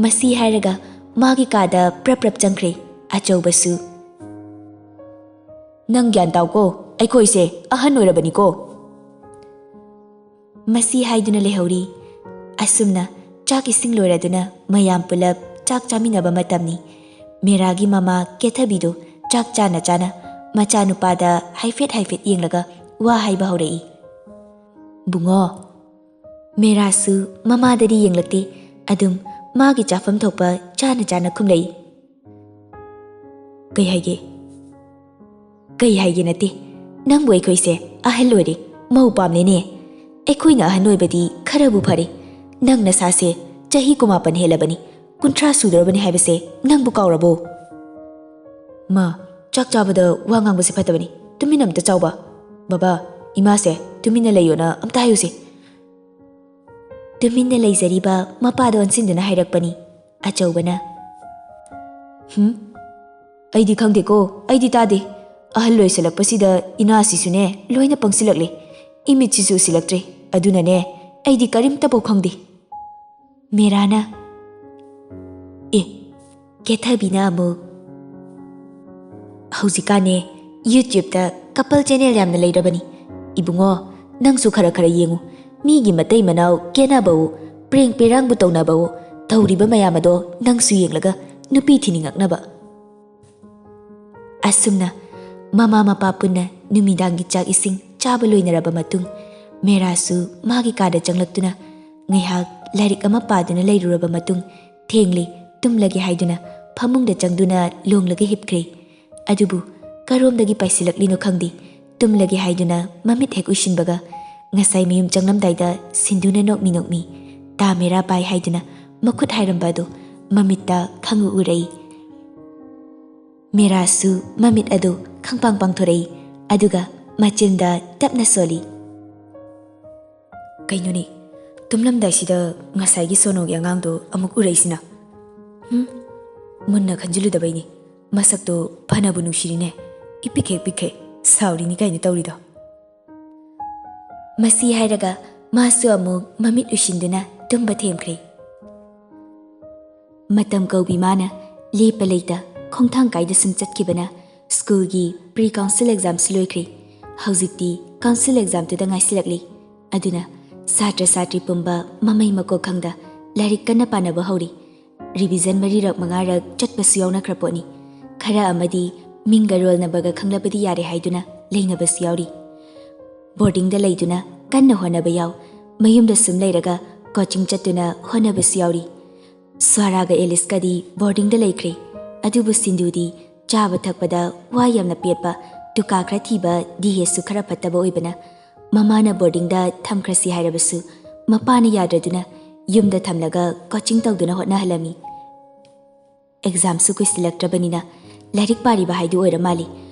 ꯃꯁꯤ ꯍꯥꯏꯔꯒ ꯃꯥꯒꯤ ꯀꯥꯗ ꯄ꯭ꯔꯞ ꯄ꯭ꯔꯞ ꯆꯪꯈ꯭ꯔꯦ ꯑꯆꯧꯕꯁꯨ꯫ "ꯅꯪ ꯒ꯭ꯌꯥꯟ ꯇꯥꯎꯀꯣ, ꯑꯩꯈꯣꯏꯁꯦ ꯑꯍꯟ ꯑꯣꯏꯔꯕꯅꯤꯀꯣ꯫" ꯃꯁꯤ ꯍꯥꯏꯗꯨꯅ ꯂꯩꯍꯧꯔꯤ꯫ ꯑꯁꯨꯝꯅ ꯆꯥꯛ ꯏꯁꯤꯡ ꯂꯣꯏꯔꯗꯨꯅ ꯃꯌꯥꯝ ꯄꯨꯂꯞ ꯆꯥꯛ ꯆꯥꯃꯤꯟꯅꯕ ꯃꯇꯝꯅꯤ꯫ ꯃꯦꯔꯥꯒꯤ ꯃꯃꯥ ꯀꯦꯊꯕꯤꯗꯨ ꯆꯥꯛ ꯆꯥꯅ ꯆꯥꯅ ꯃꯆꯥꯅꯨꯄꯥꯗ ꯍꯥꯏꯐꯦꯠ ꯍꯥꯏꯐꯦꯠ ꯌꯦꯡꯂꯒ ꯋꯥ ꯍꯥꯏꯕ ꯍꯧꯔꯛꯏ꯫ "ꯕꯨꯡꯉꯣ꯫" ꯃꯦꯔꯥꯁꯨ ꯃꯃꯥꯗꯗꯤ ꯌꯦꯡꯂꯛꯇꯦ꯫ ꯑꯗꯨꯝ ꯃꯥꯒꯤ ꯆꯥꯐꯝ ꯊꯣꯛꯄ ꯆꯥꯅ ꯆꯥꯅ ꯈꯨꯝꯂꯛꯏ꯫ "ꯀꯩ ꯍꯥꯏꯒꯦ?" "ꯀꯩ ꯍꯥꯏꯒꯦ ꯅꯠꯇꯦ꯫ ꯅꯪꯕꯨ ꯑꯩꯈꯣꯏꯁꯦ ꯑꯍꯜ ꯑꯣꯏꯔꯦ, ꯃꯧ ꯄꯥꯝꯂꯦꯅꯦ꯫ ꯑꯩꯈꯣꯏꯅ ꯑꯍꯜ ꯑꯣꯏꯕꯗꯤ ꯈꯔꯕꯨ ꯐꯔꯦ꯫ ꯅꯪ ꯅꯁꯥꯁꯦ ꯆꯍꯤ ꯀꯨꯟꯃꯥꯄꯟ ꯍꯦꯜꯂꯕꯅꯤ, ꯀꯨꯟꯊ꯭ꯔꯥ ꯁꯨꯗꯧꯔꯕꯅꯤ ꯍꯥꯏꯕꯁꯦ ꯅꯪꯕꯨ ꯀꯥꯎꯔꯕꯣ?" "ꯃꯥ, ꯆꯥꯛ ꯆꯥꯕꯗ ꯋꯥ ꯉꯥꯡꯕꯁꯦ ꯐꯠꯇꯕꯅꯤ꯫ ꯇꯨꯃꯤꯟ ꯑꯝꯇ ꯆꯥꯎꯕ꯫ ꯕꯕꯥ, ꯏꯃꯥꯁꯦ ꯇꯨꯃꯤꯟꯅ ꯂꯩꯌꯣꯅ ꯑꯝꯇ ꯍꯥꯏꯌꯨꯁꯦ꯫" ꯇꯨꯃꯤꯟꯅ ꯂꯩꯖꯔꯤꯕ ꯃꯄꯥꯗ ꯑꯣꯟꯁꯤꯟꯗꯨꯅ ꯍꯥꯏꯔꯛꯄꯅꯤ ꯑꯆꯧꯕꯅ꯫ "ꯍꯨꯝ? ꯑꯩꯗꯤ ꯈꯪꯗꯦꯀꯣ, ꯑꯩꯗꯤ ꯇꯥꯗꯦ꯫ ꯑꯍꯜ ꯑꯣꯏꯁꯜꯂꯛꯄꯁꯤꯗ ꯏꯅꯥꯁꯤꯁꯨꯅꯦ ꯂꯣꯏꯅ ꯄꯪꯁꯤꯜꯂꯛꯂꯦ꯫ ꯏꯃꯤꯠꯁꯤꯁꯨ ꯎꯁꯤꯜꯂꯛꯇ꯭ꯔꯦ꯫ ꯑꯗꯨꯅꯅꯦ ꯑꯩꯗꯤ ꯀꯔꯤꯝꯇꯐꯥꯎ ꯈꯪꯗꯦ꯫" ꯃꯦꯔꯥꯅ꯫ ꯑꯦ, ꯀꯦꯊꯕꯤꯅ ꯑꯃꯨꯛ, "ꯍꯧꯖꯤꯛꯀꯥꯟꯅꯦ YouTube-ꯇ couple channel ꯌꯥꯝꯅ ꯂꯩꯔꯕꯅꯤ꯫ ꯏꯕꯨꯡꯉꯣ, ꯅꯪꯁꯨ ꯈꯔ ꯈꯔ ꯌꯦꯡꯉꯨ꯫ ꯃꯤꯒꯤ ꯃꯇꯩ ꯃꯅꯥꯎ ꯀꯦꯅꯕꯋꯣ, ꯄ꯭ꯔꯦꯡ ꯄꯦꯔꯥꯡꯕꯨ ꯇꯧꯅꯕꯋꯣ, ꯇꯧꯔꯤꯕ ꯃꯌꯥꯝ ꯑꯗꯣ ꯅꯪꯁꯨ ꯌꯦꯡꯂꯒ ꯅꯨꯄꯤ ꯊꯤꯅꯤꯡꯉꯛꯅꯕ꯫" ꯑꯁꯨꯝꯅ ꯃꯃꯥ ꯃꯄꯥ ꯄꯨꯟꯅ ꯅꯨꯃꯤꯗꯥꯡꯒꯤ ꯆꯥꯛ ꯏꯁꯤꯡ ꯆꯥꯕ ꯂꯣꯏꯅꯔꯕ ꯃꯇꯨꯡ, ꯃꯦꯔꯥꯁꯨ ꯃꯥꯒꯤ ꯀꯥꯗ ꯆꯪꯂꯛꯇꯨꯅ ꯉꯥꯏꯍꯥꯛ ꯂꯥꯏꯔꯤꯛ ꯑꯃ ꯄꯥꯗꯨꯅ ꯂꯩꯔꯨꯔꯕ ꯃꯇꯨꯡ, ꯊꯦꯡꯂꯦ, ꯇꯨꯝꯂꯒꯦ ꯍꯥꯏꯗꯨꯅ ꯐꯃꯨꯡꯗ ꯆꯪꯗꯨꯅ ꯂꯣꯡꯂꯒ ꯍꯤꯞꯈ꯭ꯔꯦ꯫ ꯑꯗꯨꯕꯨ ꯀꯔꯣꯝꯗꯒꯤ ꯄꯥꯏꯁꯤꯜꯂꯛꯂꯤꯅꯣ ꯈꯪꯗꯦ, ꯇꯨꯝꯂꯒꯦ ꯍꯥꯏꯗꯨꯅ ꯃꯃꯤꯠ ꯍꯦꯛ ꯎꯏꯁꯤꯟꯕꯒ ꯉꯁꯥꯏ ꯃꯌꯨꯝ ꯆꯪꯂꯝꯗꯥꯏꯗ ꯁꯤꯟꯗꯨꯅ ꯅꯣꯛꯃꯤ ꯅꯣꯛꯃꯤ "ꯇꯥ ꯃꯦꯔꯥ ꯄꯥꯏ" ꯍꯥꯏꯗꯨꯅ ꯃꯈꯨꯠ ꯍꯥꯏꯔꯝꯕ ꯑꯗꯨ ꯃꯃꯤꯠꯇ ꯈꯪꯎ ꯎꯔꯛꯏ꯫ ꯃꯦꯔꯥꯁꯨ ꯃꯃꯤꯠ ꯑꯗꯨ ꯈꯪꯄꯥꯡ ꯄꯥꯡꯊꯣꯔꯛꯏ, ꯑꯗꯨꯒ ꯃꯆꯤꯟꯗ ꯇꯞꯅ ꯁꯣꯜꯂꯤ꯫ "ꯀꯩꯅꯣꯅꯦ, ꯇꯨꯝꯂꯝꯗꯥꯏꯁꯤꯗ ꯉꯁꯥꯏꯒꯤ ꯁꯣꯅꯣꯒꯤ ꯑꯉꯥꯡꯗꯣ ꯑꯃꯨꯛ ꯎꯔꯛꯏꯁꯤꯅ? ꯍꯨꯝ, ꯃꯨꯟꯅ ꯈꯟꯖꯤꯜꯂꯨꯗꯕꯩꯅꯤ꯫ ꯃꯁꯛꯇꯣ ꯐꯅꯕꯨ ꯅꯨꯡꯁꯤꯔꯤꯅꯦ, ꯏꯄꯤꯛ ꯍꯦꯛ ꯄꯤꯛꯈꯩ ꯁꯥꯎꯔꯤꯅꯤ ꯀꯥꯏꯅ ꯇꯧꯔꯤꯗꯣ꯫" ꯃꯁꯤ ꯍꯥꯏꯔꯒ ꯃꯥꯁꯨ ꯑꯃꯨꯛ ꯃꯃꯤꯠ ꯎꯏꯁꯤꯟꯗꯨꯅ ꯇꯨꯝꯕ ꯊꯦꯝꯈ꯭ꯔꯦ꯫ ꯃꯇꯝ ꯀꯧꯕꯤ ꯃꯥꯅ ꯂꯦꯞꯄ ꯂꯩꯇ ꯈꯣꯡꯊꯥꯡ ꯀꯥꯏꯗ ꯁꯨꯝ ꯆꯠꯈꯤꯕꯅ ꯁ꯭ꯀꯨꯜꯒꯤ ꯄ꯭ꯔꯤ ꯀꯥꯎꯟꯁꯤꯜ ꯑꯦꯛꯖꯥꯝꯁꯨ ꯂꯣꯏꯈ꯭ꯔꯦ꯫ ꯍꯧꯖꯤꯛꯇꯤ ꯀꯥꯎꯟꯁꯤꯜ ꯑꯦꯛꯖꯥꯝꯗꯨꯗ ꯉꯥꯏꯁꯤꯜꯂꯛꯂꯤ꯫ ꯑꯗꯨꯅ ꯁꯥꯇ꯭ꯔ ꯁꯥꯇ꯭ꯔꯤ ꯄꯨꯝꯕ ꯃꯃꯩ ꯃꯀꯣꯛ ꯈꯪꯗ ꯂꯥꯏꯔꯤꯛ ꯀꯟꯅ ꯄꯥꯅꯕ ꯍꯧꯔꯤ꯫ ꯔꯤꯚꯤꯖꯟ ꯃꯔꯤꯔꯛ ꯃꯉꯥꯔꯛ ꯆꯠꯄꯁꯨ ꯌꯥꯎꯅꯈ꯭ꯔ ꯄꯣꯠꯅꯤ꯫ ꯈꯔ ꯑꯃꯗꯤ ꯃꯤꯡꯒ ꯔꯣꯜ ꯅꯝꯕꯔꯒ ꯈꯪꯂꯕꯗꯤ ꯌꯥꯔꯦ ꯍꯥꯏꯗꯨꯅ ꯂꯩꯅꯕꯁꯨ ꯌꯥꯎꯔꯤ꯫ ꯕꯣꯔꯗꯤꯡꯗ ꯂꯩꯗꯨꯅ ꯀꯟꯅ ꯍꯣꯠꯅꯕ ꯌꯥꯎ, ꯃꯌꯨꯝꯗ ꯁꯨꯝ ꯂꯩꯔꯒ ꯀꯣꯆꯤꯡ ꯆꯠꯇꯨꯅ ꯍꯣꯠꯅꯕꯁꯨ ꯌꯥꯎꯔꯤ꯫ ꯁ꯭ꯋꯥꯔꯥꯒ ꯑꯦꯂꯤꯁꯀꯗꯤ ꯕꯣꯔꯗꯤꯡꯗ ꯂꯩꯈ꯭ꯔꯦ꯫ ꯑꯗꯨꯕꯨ ꯁꯤꯟꯗꯨꯗꯤ ꯆꯥꯕ ꯊꯛꯄꯗ ꯋꯥ ꯌꯥꯝꯅ ꯄꯦꯠꯄ, ꯇꯨꯀꯥ ꯈꯔ ꯊꯤꯕ, ꯗꯤ ꯑꯦꯁꯁꯨ ꯈꯔ ꯐꯠꯇꯕ ꯑꯣꯏꯕꯅ ꯃꯃꯥꯅ ꯕꯣꯔꯗꯤꯡꯗ ꯊꯝꯈ꯭ꯔꯁꯤ ꯍꯥꯏꯔꯕꯁꯨ ꯃꯄꯥꯅ ꯌꯥꯗ꯭ꯔꯗꯨꯅ ꯌꯨꯝꯗ ꯊꯝꯂꯒ ꯀꯣꯆꯤꯡ ꯇꯧꯗꯨꯅ ꯍꯣꯠꯅꯍꯜꯂꯝꯃꯤ꯫ ꯑꯦꯛꯖꯥꯝꯁꯨ ꯀꯨꯏꯁꯤꯜꯂꯛꯇ꯭ꯔꯕꯅꯤꯅ ꯂꯥꯏꯔꯤꯛ ꯄꯥꯔꯤꯕ ꯍꯥꯏꯗꯨ ꯑꯣꯏꯔ ꯃꯥꯜꯂꯤ꯫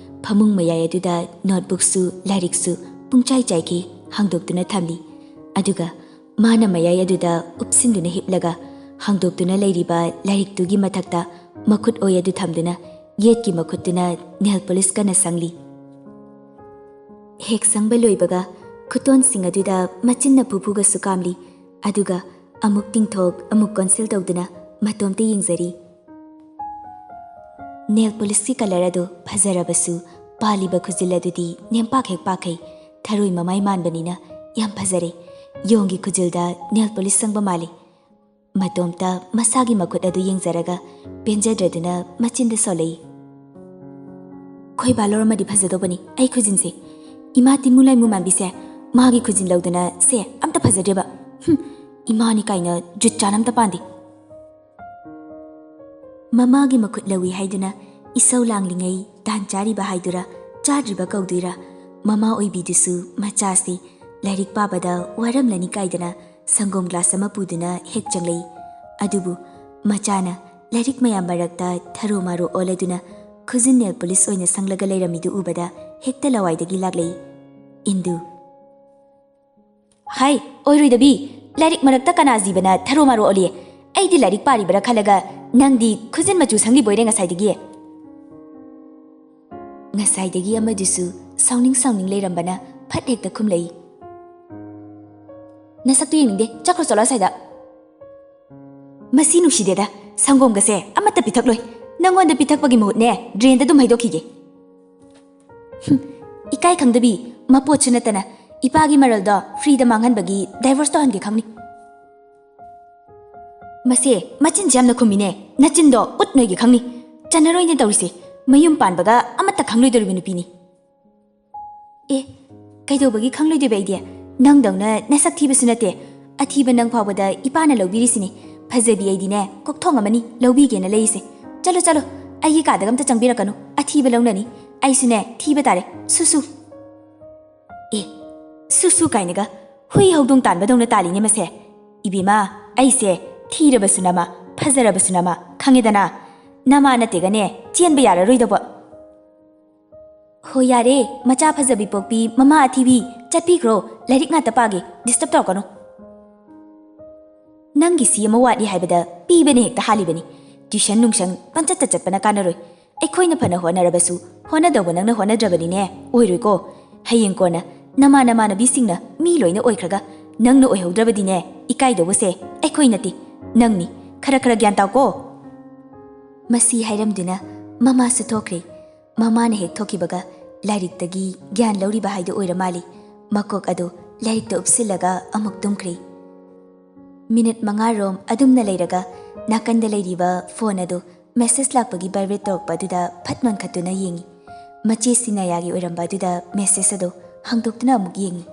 ꯐꯃꯨꯡ ꯃꯌꯥꯏ ꯑꯗꯨꯗ ꯅꯣꯠꯕꯨꯛꯁꯨ ꯂꯥꯏꯔꯤꯛꯁꯨ ꯄꯨꯡꯆꯥꯏ ꯆꯥꯏꯈꯤ ꯍꯥꯡꯗꯣꯛꯇꯨꯅ ꯊꯝꯂꯤ꯫ ꯑꯗꯨꯒ ꯃꯥꯅ ꯃꯌꯥꯏ ꯑꯗꯨꯗ ꯎꯞꯁꯤꯟꯗꯨꯅ ꯍꯤꯞꯂꯒ ꯍꯥꯡꯗꯣꯛꯇꯨꯅ ꯂꯩꯔꯤꯕ ꯂꯥꯏꯔꯤꯛꯇꯨꯒꯤ ꯃꯊꯛꯇ ꯃꯈꯨꯠ ꯑꯣꯏ ꯑꯗꯨ ꯊꯝꯗꯨꯅ ꯌꯦꯠꯀꯤ ꯃꯈꯨꯠꯇꯨꯅ ꯅꯦꯜ ꯄꯣꯂꯤꯁ ꯀꯟꯅ ꯁꯪꯂꯤ꯫ ꯍꯦꯛ ꯁꯪꯕ ꯂꯣꯏꯕꯒ ꯈꯨꯇꯣꯟꯁꯤꯡ ꯑꯗꯨꯗ ꯃꯆꯤꯟꯅ ꯐꯨꯐꯨꯒꯁꯨ ꯀꯥꯝꯂꯤ꯫ ꯑꯗꯨꯒ ꯑꯃꯨꯛ ꯇꯤꯡꯊꯣꯛ ꯑꯃꯨꯛ ꯀꯣꯟꯁꯤꯜ ꯇꯧꯗꯨꯅ ꯃꯇꯣꯝꯇ ꯌꯦꯡꯖꯔꯤ꯫ ꯅꯦꯜ ꯄꯣꯂꯤꯁꯀꯤ ꯀꯂꯔ ꯑꯗꯨ ꯐꯖꯔꯕꯁꯨ ꯄꯥꯜꯂꯤꯕ ꯈꯨꯖꯤꯜ ꯑꯗꯨꯗꯤ ꯅꯦꯝꯄꯥꯛ ꯍꯦꯛ ꯄꯥꯛꯈꯩ꯫ ꯊꯔꯣꯏ ꯃꯃꯥꯏ ꯃꯥꯟꯕꯅꯤꯅ ꯌꯥꯝ ꯐꯖꯔꯦ꯫ ꯌꯣꯡꯒꯤ ꯈꯨꯖꯤꯜꯗ ꯅꯦꯜ ꯄꯣꯂꯤꯁ ꯁꯪꯕ ꯃꯥꯜꯂꯤ꯫ ꯃꯇꯣꯝꯇ ꯃꯁꯥꯒꯤ ꯃꯈꯨꯠ ꯑꯗꯨ ꯌꯦꯡꯖꯔꯒ ꯄꯦꯟꯖꯗ꯭ꯔꯗꯨꯅ ꯃꯆꯤꯟꯗ ꯁꯣꯜꯂꯛꯏ꯫ ꯈꯣꯏꯕꯥ ꯂꯧꯔꯝꯃꯗꯤ ꯐꯖꯗꯧꯕꯅꯤ ꯑꯩ ꯈꯨꯖꯤꯟꯁꯦ꯫ ꯏꯃꯥ ꯇꯤꯟꯃꯨ ꯂꯥꯏꯃꯨ ꯃꯥꯟꯕꯤꯁꯦ ꯃꯥꯒꯤ ꯈꯨꯖꯤꯟ ꯂꯧꯗꯅ ꯁꯦ ꯑꯝꯇ ꯐꯖꯗ꯭ꯔꯦꯕ꯫ ꯍꯨꯝ, ꯏꯃꯥꯅꯤ ꯀꯥꯏꯅ ꯖꯨꯠ ꯆꯥꯅ ꯑꯝꯇ ꯄꯥꯟꯗꯦ꯫ ꯃꯃꯥꯒꯤ ꯃꯈꯨꯠ ꯂꯧꯏ ꯍꯥꯏꯗꯨꯅ ꯏꯁꯧ ꯂꯥꯡꯂꯤꯉꯩ ꯇꯥꯟ ꯆꯥꯔꯤꯕ ꯍꯥꯏꯗꯨꯔꯥ, ꯆꯥꯗ꯭ꯔꯤꯕ ꯀꯧꯗꯣꯏꯔꯥ, ꯃꯃꯥ ꯑꯣꯏꯕꯤꯗꯨꯁꯨ ꯃꯆꯥꯁꯤ ꯂꯥꯏꯔꯤꯛ ꯄꯥꯕꯗ ꯋꯥꯔꯝꯂꯅꯤ ꯀꯥꯏꯗꯅ ꯁꯪꯒꯣꯝ ꯒ꯭ꯂꯥꯁ ꯑꯃ ꯄꯨꯗꯨꯅ ꯍꯦꯛ ꯆꯪꯂꯛꯏ꯫ ꯑꯗꯨꯕꯨ ꯃꯆꯥꯅ ꯂꯥꯏꯔꯤꯛ ꯃꯌꯥꯝ ꯃꯔꯛꯇ ꯊꯔꯣ ꯃꯥꯔꯣ ꯑꯣꯜꯂꯗꯨꯅ ꯈꯨꯖꯤꯟ ꯅꯦꯜ ꯄꯣꯂꯤꯁ ꯑꯣꯏꯅ ꯁꯪꯂꯒ ꯂꯩꯔꯝꯃꯤꯗꯨ ꯎꯕꯗ ꯍꯦꯛꯇ ꯂꯋꯥꯏꯗꯒꯤ ꯂꯥꯛꯂꯛꯏ꯫ ꯏꯟꯗꯨ꯫ ꯍꯥꯏ, ꯑꯣꯏꯔꯣꯏꯗꯕꯤ! ꯂꯥꯏꯔꯤꯛ ꯃꯔꯛꯇ ꯀꯅꯥ ꯖꯤꯕꯅ ꯊꯔꯣ ꯃꯥꯔꯣ ꯑꯣꯜꯂꯤ? ꯑꯩꯗꯤ ꯂꯥꯏꯔꯤꯛ ꯄꯥꯔꯤꯕꯔꯥ ꯈꯜꯂꯒ ꯅꯪꯗꯤ ꯈꯨꯖꯤꯟ ꯃꯆꯨ ꯁꯪꯂꯤꯕꯣꯏꯔꯦ ꯉꯁꯥꯏꯗꯒꯤ꯫ ꯉꯁꯥꯏꯗꯒꯤ ꯑꯃꯗꯨꯁꯨ ꯁꯥꯎꯅꯤꯡ ꯁꯥꯎꯅꯤꯡ ꯂꯩꯔꯝꯕꯅ ꯐꯠ ꯍꯦꯛꯇ ꯈꯨꯝꯂꯛꯏ꯫ ꯅꯁꯛꯇꯨ ꯌꯦꯡꯅꯤꯡꯗꯦ, ꯆꯠꯈ꯭ꯔꯣ ꯆꯠꯂꯣ ꯑꯁ꯭ꯋꯥꯏꯗ꯫ ꯃꯁꯤ ꯅꯨꯡꯁꯤꯗꯦꯗ, ꯁꯪꯒꯣꯝꯒꯁꯦ ꯑꯃꯠꯇ ꯄꯤꯊꯛꯂꯣꯏ꯫ ꯅꯪꯉꯣꯟꯗ ꯄꯤꯊꯛꯄꯒꯤ ꯃꯍꯨꯠꯅꯦ, drainꯗ ꯑꯗꯨꯝ ꯍꯩꯗꯣꯛꯈꯤꯒꯦ꯫ ꯍꯨꯝ, ꯏꯀꯥꯏ ꯈꯪꯗꯕꯤ, ꯃꯄꯣꯠꯁꯨ ꯅꯠꯇꯅ ꯏꯄꯥꯒꯤ ꯃꯔꯜꯗꯣ freeꯗ ꯃꯥꯡꯍꯟꯕꯒꯤ divorce ꯇꯧꯍꯟꯒꯦ ꯈꯪꯅꯤ꯫ ꯃꯁꯦ ꯃꯆꯤꯟꯁꯦ ꯌꯥꯝꯅ ꯈꯨꯝꯃꯤꯅꯦ꯫ ꯅꯆꯤꯟꯗꯣ ꯎꯠ ꯅꯣꯏꯒꯦ ꯈꯪꯅꯤ꯫ ꯆꯟꯅꯔꯣꯏꯅꯦ ꯇꯧꯔꯤꯁꯦ꯫ ꯃꯌꯨꯝ ꯄꯥꯟꯕꯒ ꯑꯃꯠꯇ ꯈꯪꯂꯣꯏꯗꯧꯔꯤꯕ ꯅꯨꯄꯤꯅꯤ꯫ ꯑꯦ, ꯀꯩꯗꯧꯕꯒꯤ ꯈꯪꯂꯣꯏꯗꯣꯏꯕ ꯑꯩꯗꯤ? ꯅꯪꯗꯧꯅ ꯅꯁꯛ ꯊꯤꯕꯁꯨ ꯅꯠꯇꯦ꯫ ꯑꯊꯤꯕ ꯅꯪ ꯐꯥꯎꯕꯗ ꯏꯄꯥꯅ ꯂꯧꯕꯤꯔꯤꯁꯤꯅꯤ꯫ ꯐꯖꯕꯤ ꯑꯩꯗꯤꯅꯦ, ꯀꯣꯛꯊꯣꯡ ꯑꯃꯅꯤ ꯂꯧꯕꯤꯒꯦꯅ ꯂꯩꯔꯤꯁꯦ꯫ ꯆꯠꯂꯣ, ꯆꯠꯂꯣ, ꯑꯩꯒꯤ ꯀꯥꯗꯒ ꯑꯝꯇ ꯆꯪꯕꯤꯔꯛꯀꯅꯨ꯫ ꯑꯊꯤꯕ ꯂꯧꯅꯅꯤ꯫ ꯑꯩꯁꯨꯅꯦ, ꯊꯤꯕ ꯇꯥꯔꯦ꯫ ꯁꯨꯁꯨ꯫ ꯑꯦ, ꯁꯨꯁꯨ ꯀꯥꯏꯅꯒ꯫ ꯍꯨꯏ ꯍꯧꯗꯣꯡ ꯇꯥꯟꯕꯗꯧꯅ ꯇꯥꯜꯂꯤꯅꯦ ꯃꯁꯦ꯫ ꯏꯕꯦꯝꯃ, ꯑꯩꯁꯦ ꯊꯤꯔꯕꯁꯨ ꯅꯃ, ꯐꯖꯔꯕꯁꯨ ꯅꯃ, ꯈꯪꯉꯦꯗꯅ? ꯅꯃꯥ ꯅꯠꯇꯦꯒꯅꯦ, ꯆꯦꯟꯕ ꯌꯥꯔꯔꯣꯏꯗꯧꯕ꯫ ꯍꯣ ꯌꯥꯔꯦ, ꯃꯆꯥ ꯐꯖꯕꯤ ꯄꯣꯛꯄꯤ, ꯃꯃꯥ ꯑꯊꯤꯕꯤ, ꯆꯠꯄꯤꯈ꯭ꯔꯣ, ꯂꯥꯏꯔꯤꯛ ꯉꯥꯛꯇ ꯄꯥꯒꯦ, disturb ꯇꯧꯔꯛꯀꯅꯨ꯫ ꯅꯪꯒꯤ ꯁꯤ ꯑꯃ ꯋꯥꯠꯂꯤ ꯍꯥꯏꯕꯗ ꯄꯤꯕꯅ ꯍꯦꯛꯇ ꯍꯥꯜꯂꯤꯕꯅꯤ꯫ Tuition ꯅꯨꯡꯁꯟ ꯄꯪꯆꯠꯇ ꯆꯠꯄꯅ ꯀꯥꯟꯅꯔꯣꯏ꯫ ꯑꯩꯈꯣꯏꯅ ꯐꯅ ꯍꯣꯠꯅꯔꯕꯁꯨ ꯍꯣꯠꯅꯗꯧꯕ ꯅꯪꯅ ꯍꯣꯠꯅꯗ꯭ꯔꯕꯅꯤꯅꯦ, ꯑꯣꯏꯔꯣꯏꯀꯣ꯫ ꯍꯌꯦꯡ ꯀꯣꯟꯅ ꯅꯃꯥꯟ ꯅꯃꯥꯟꯅꯕꯤꯁꯤꯡꯅ ꯃꯤ ꯂꯣꯏꯅ ꯑꯣꯏꯈ꯭ꯔꯒ ꯅꯪꯅ ꯑꯣꯏꯍꯧꯗ꯭ꯔꯕꯗꯤꯅꯦ, ꯏꯀꯥꯏꯗꯧꯕꯁꯦ ꯑꯩꯈꯣꯏ ꯅꯠꯇꯦ, ꯅꯪꯅꯤ꯫ ꯈꯔ ꯈꯔ ꯒ꯭ꯌꯥꯟ ꯇꯥꯎꯀꯣ꯫ ꯃꯁꯤ ꯍꯥꯏꯔꯝꯗꯨꯅ ꯃꯃꯥꯁꯨ ꯊꯣꯛꯈ꯭ꯔꯦ꯫ ꯃꯃꯥꯅ ꯍꯦꯛ ꯊꯣꯛꯈꯤꯕꯒ ꯂꯥꯏꯔꯤꯛꯇꯒꯤ ꯒ꯭ꯌꯥꯟ ꯂꯧꯔꯤꯕ ꯍꯥꯏꯗꯨ ꯑꯣꯏꯔ ꯃꯥꯜꯂꯤ꯫ ꯃꯀꯣꯛ ꯑꯗꯨ ꯂꯥꯏꯔꯤꯛꯇ ꯎꯞꯁꯤꯜꯂꯒ ꯑꯃꯨꯛ ꯇꯨꯝꯈ꯭ꯔꯦ꯫ ꯃꯤꯅꯤꯠ ꯃꯉꯥ ꯔꯣꯝ ꯑꯗꯨꯝꯅ ꯂꯩꯔꯒ ꯅꯥꯀꯟꯗ ꯂꯩꯔꯤꯕ phone ꯑꯗꯨ message ꯂꯥꯛꯄꯒꯤ vibrate ꯇꯧꯔꯛꯄ ꯑꯗꯨꯗ ꯐꯠ ꯅꯣꯟꯈꯠꯇꯨꯅ ꯌꯦꯡꯉꯤ꯫ ꯃꯆꯦ ꯁꯤꯅꯥꯌꯥꯒꯤ ꯑꯣꯏꯔꯝꯕ ꯑꯗꯨꯗ message ꯑꯗꯨ ꯍꯥꯡꯗꯣꯛꯇꯨꯅ ꯑꯃꯨꯛ ꯌꯦꯡꯉꯤ꯫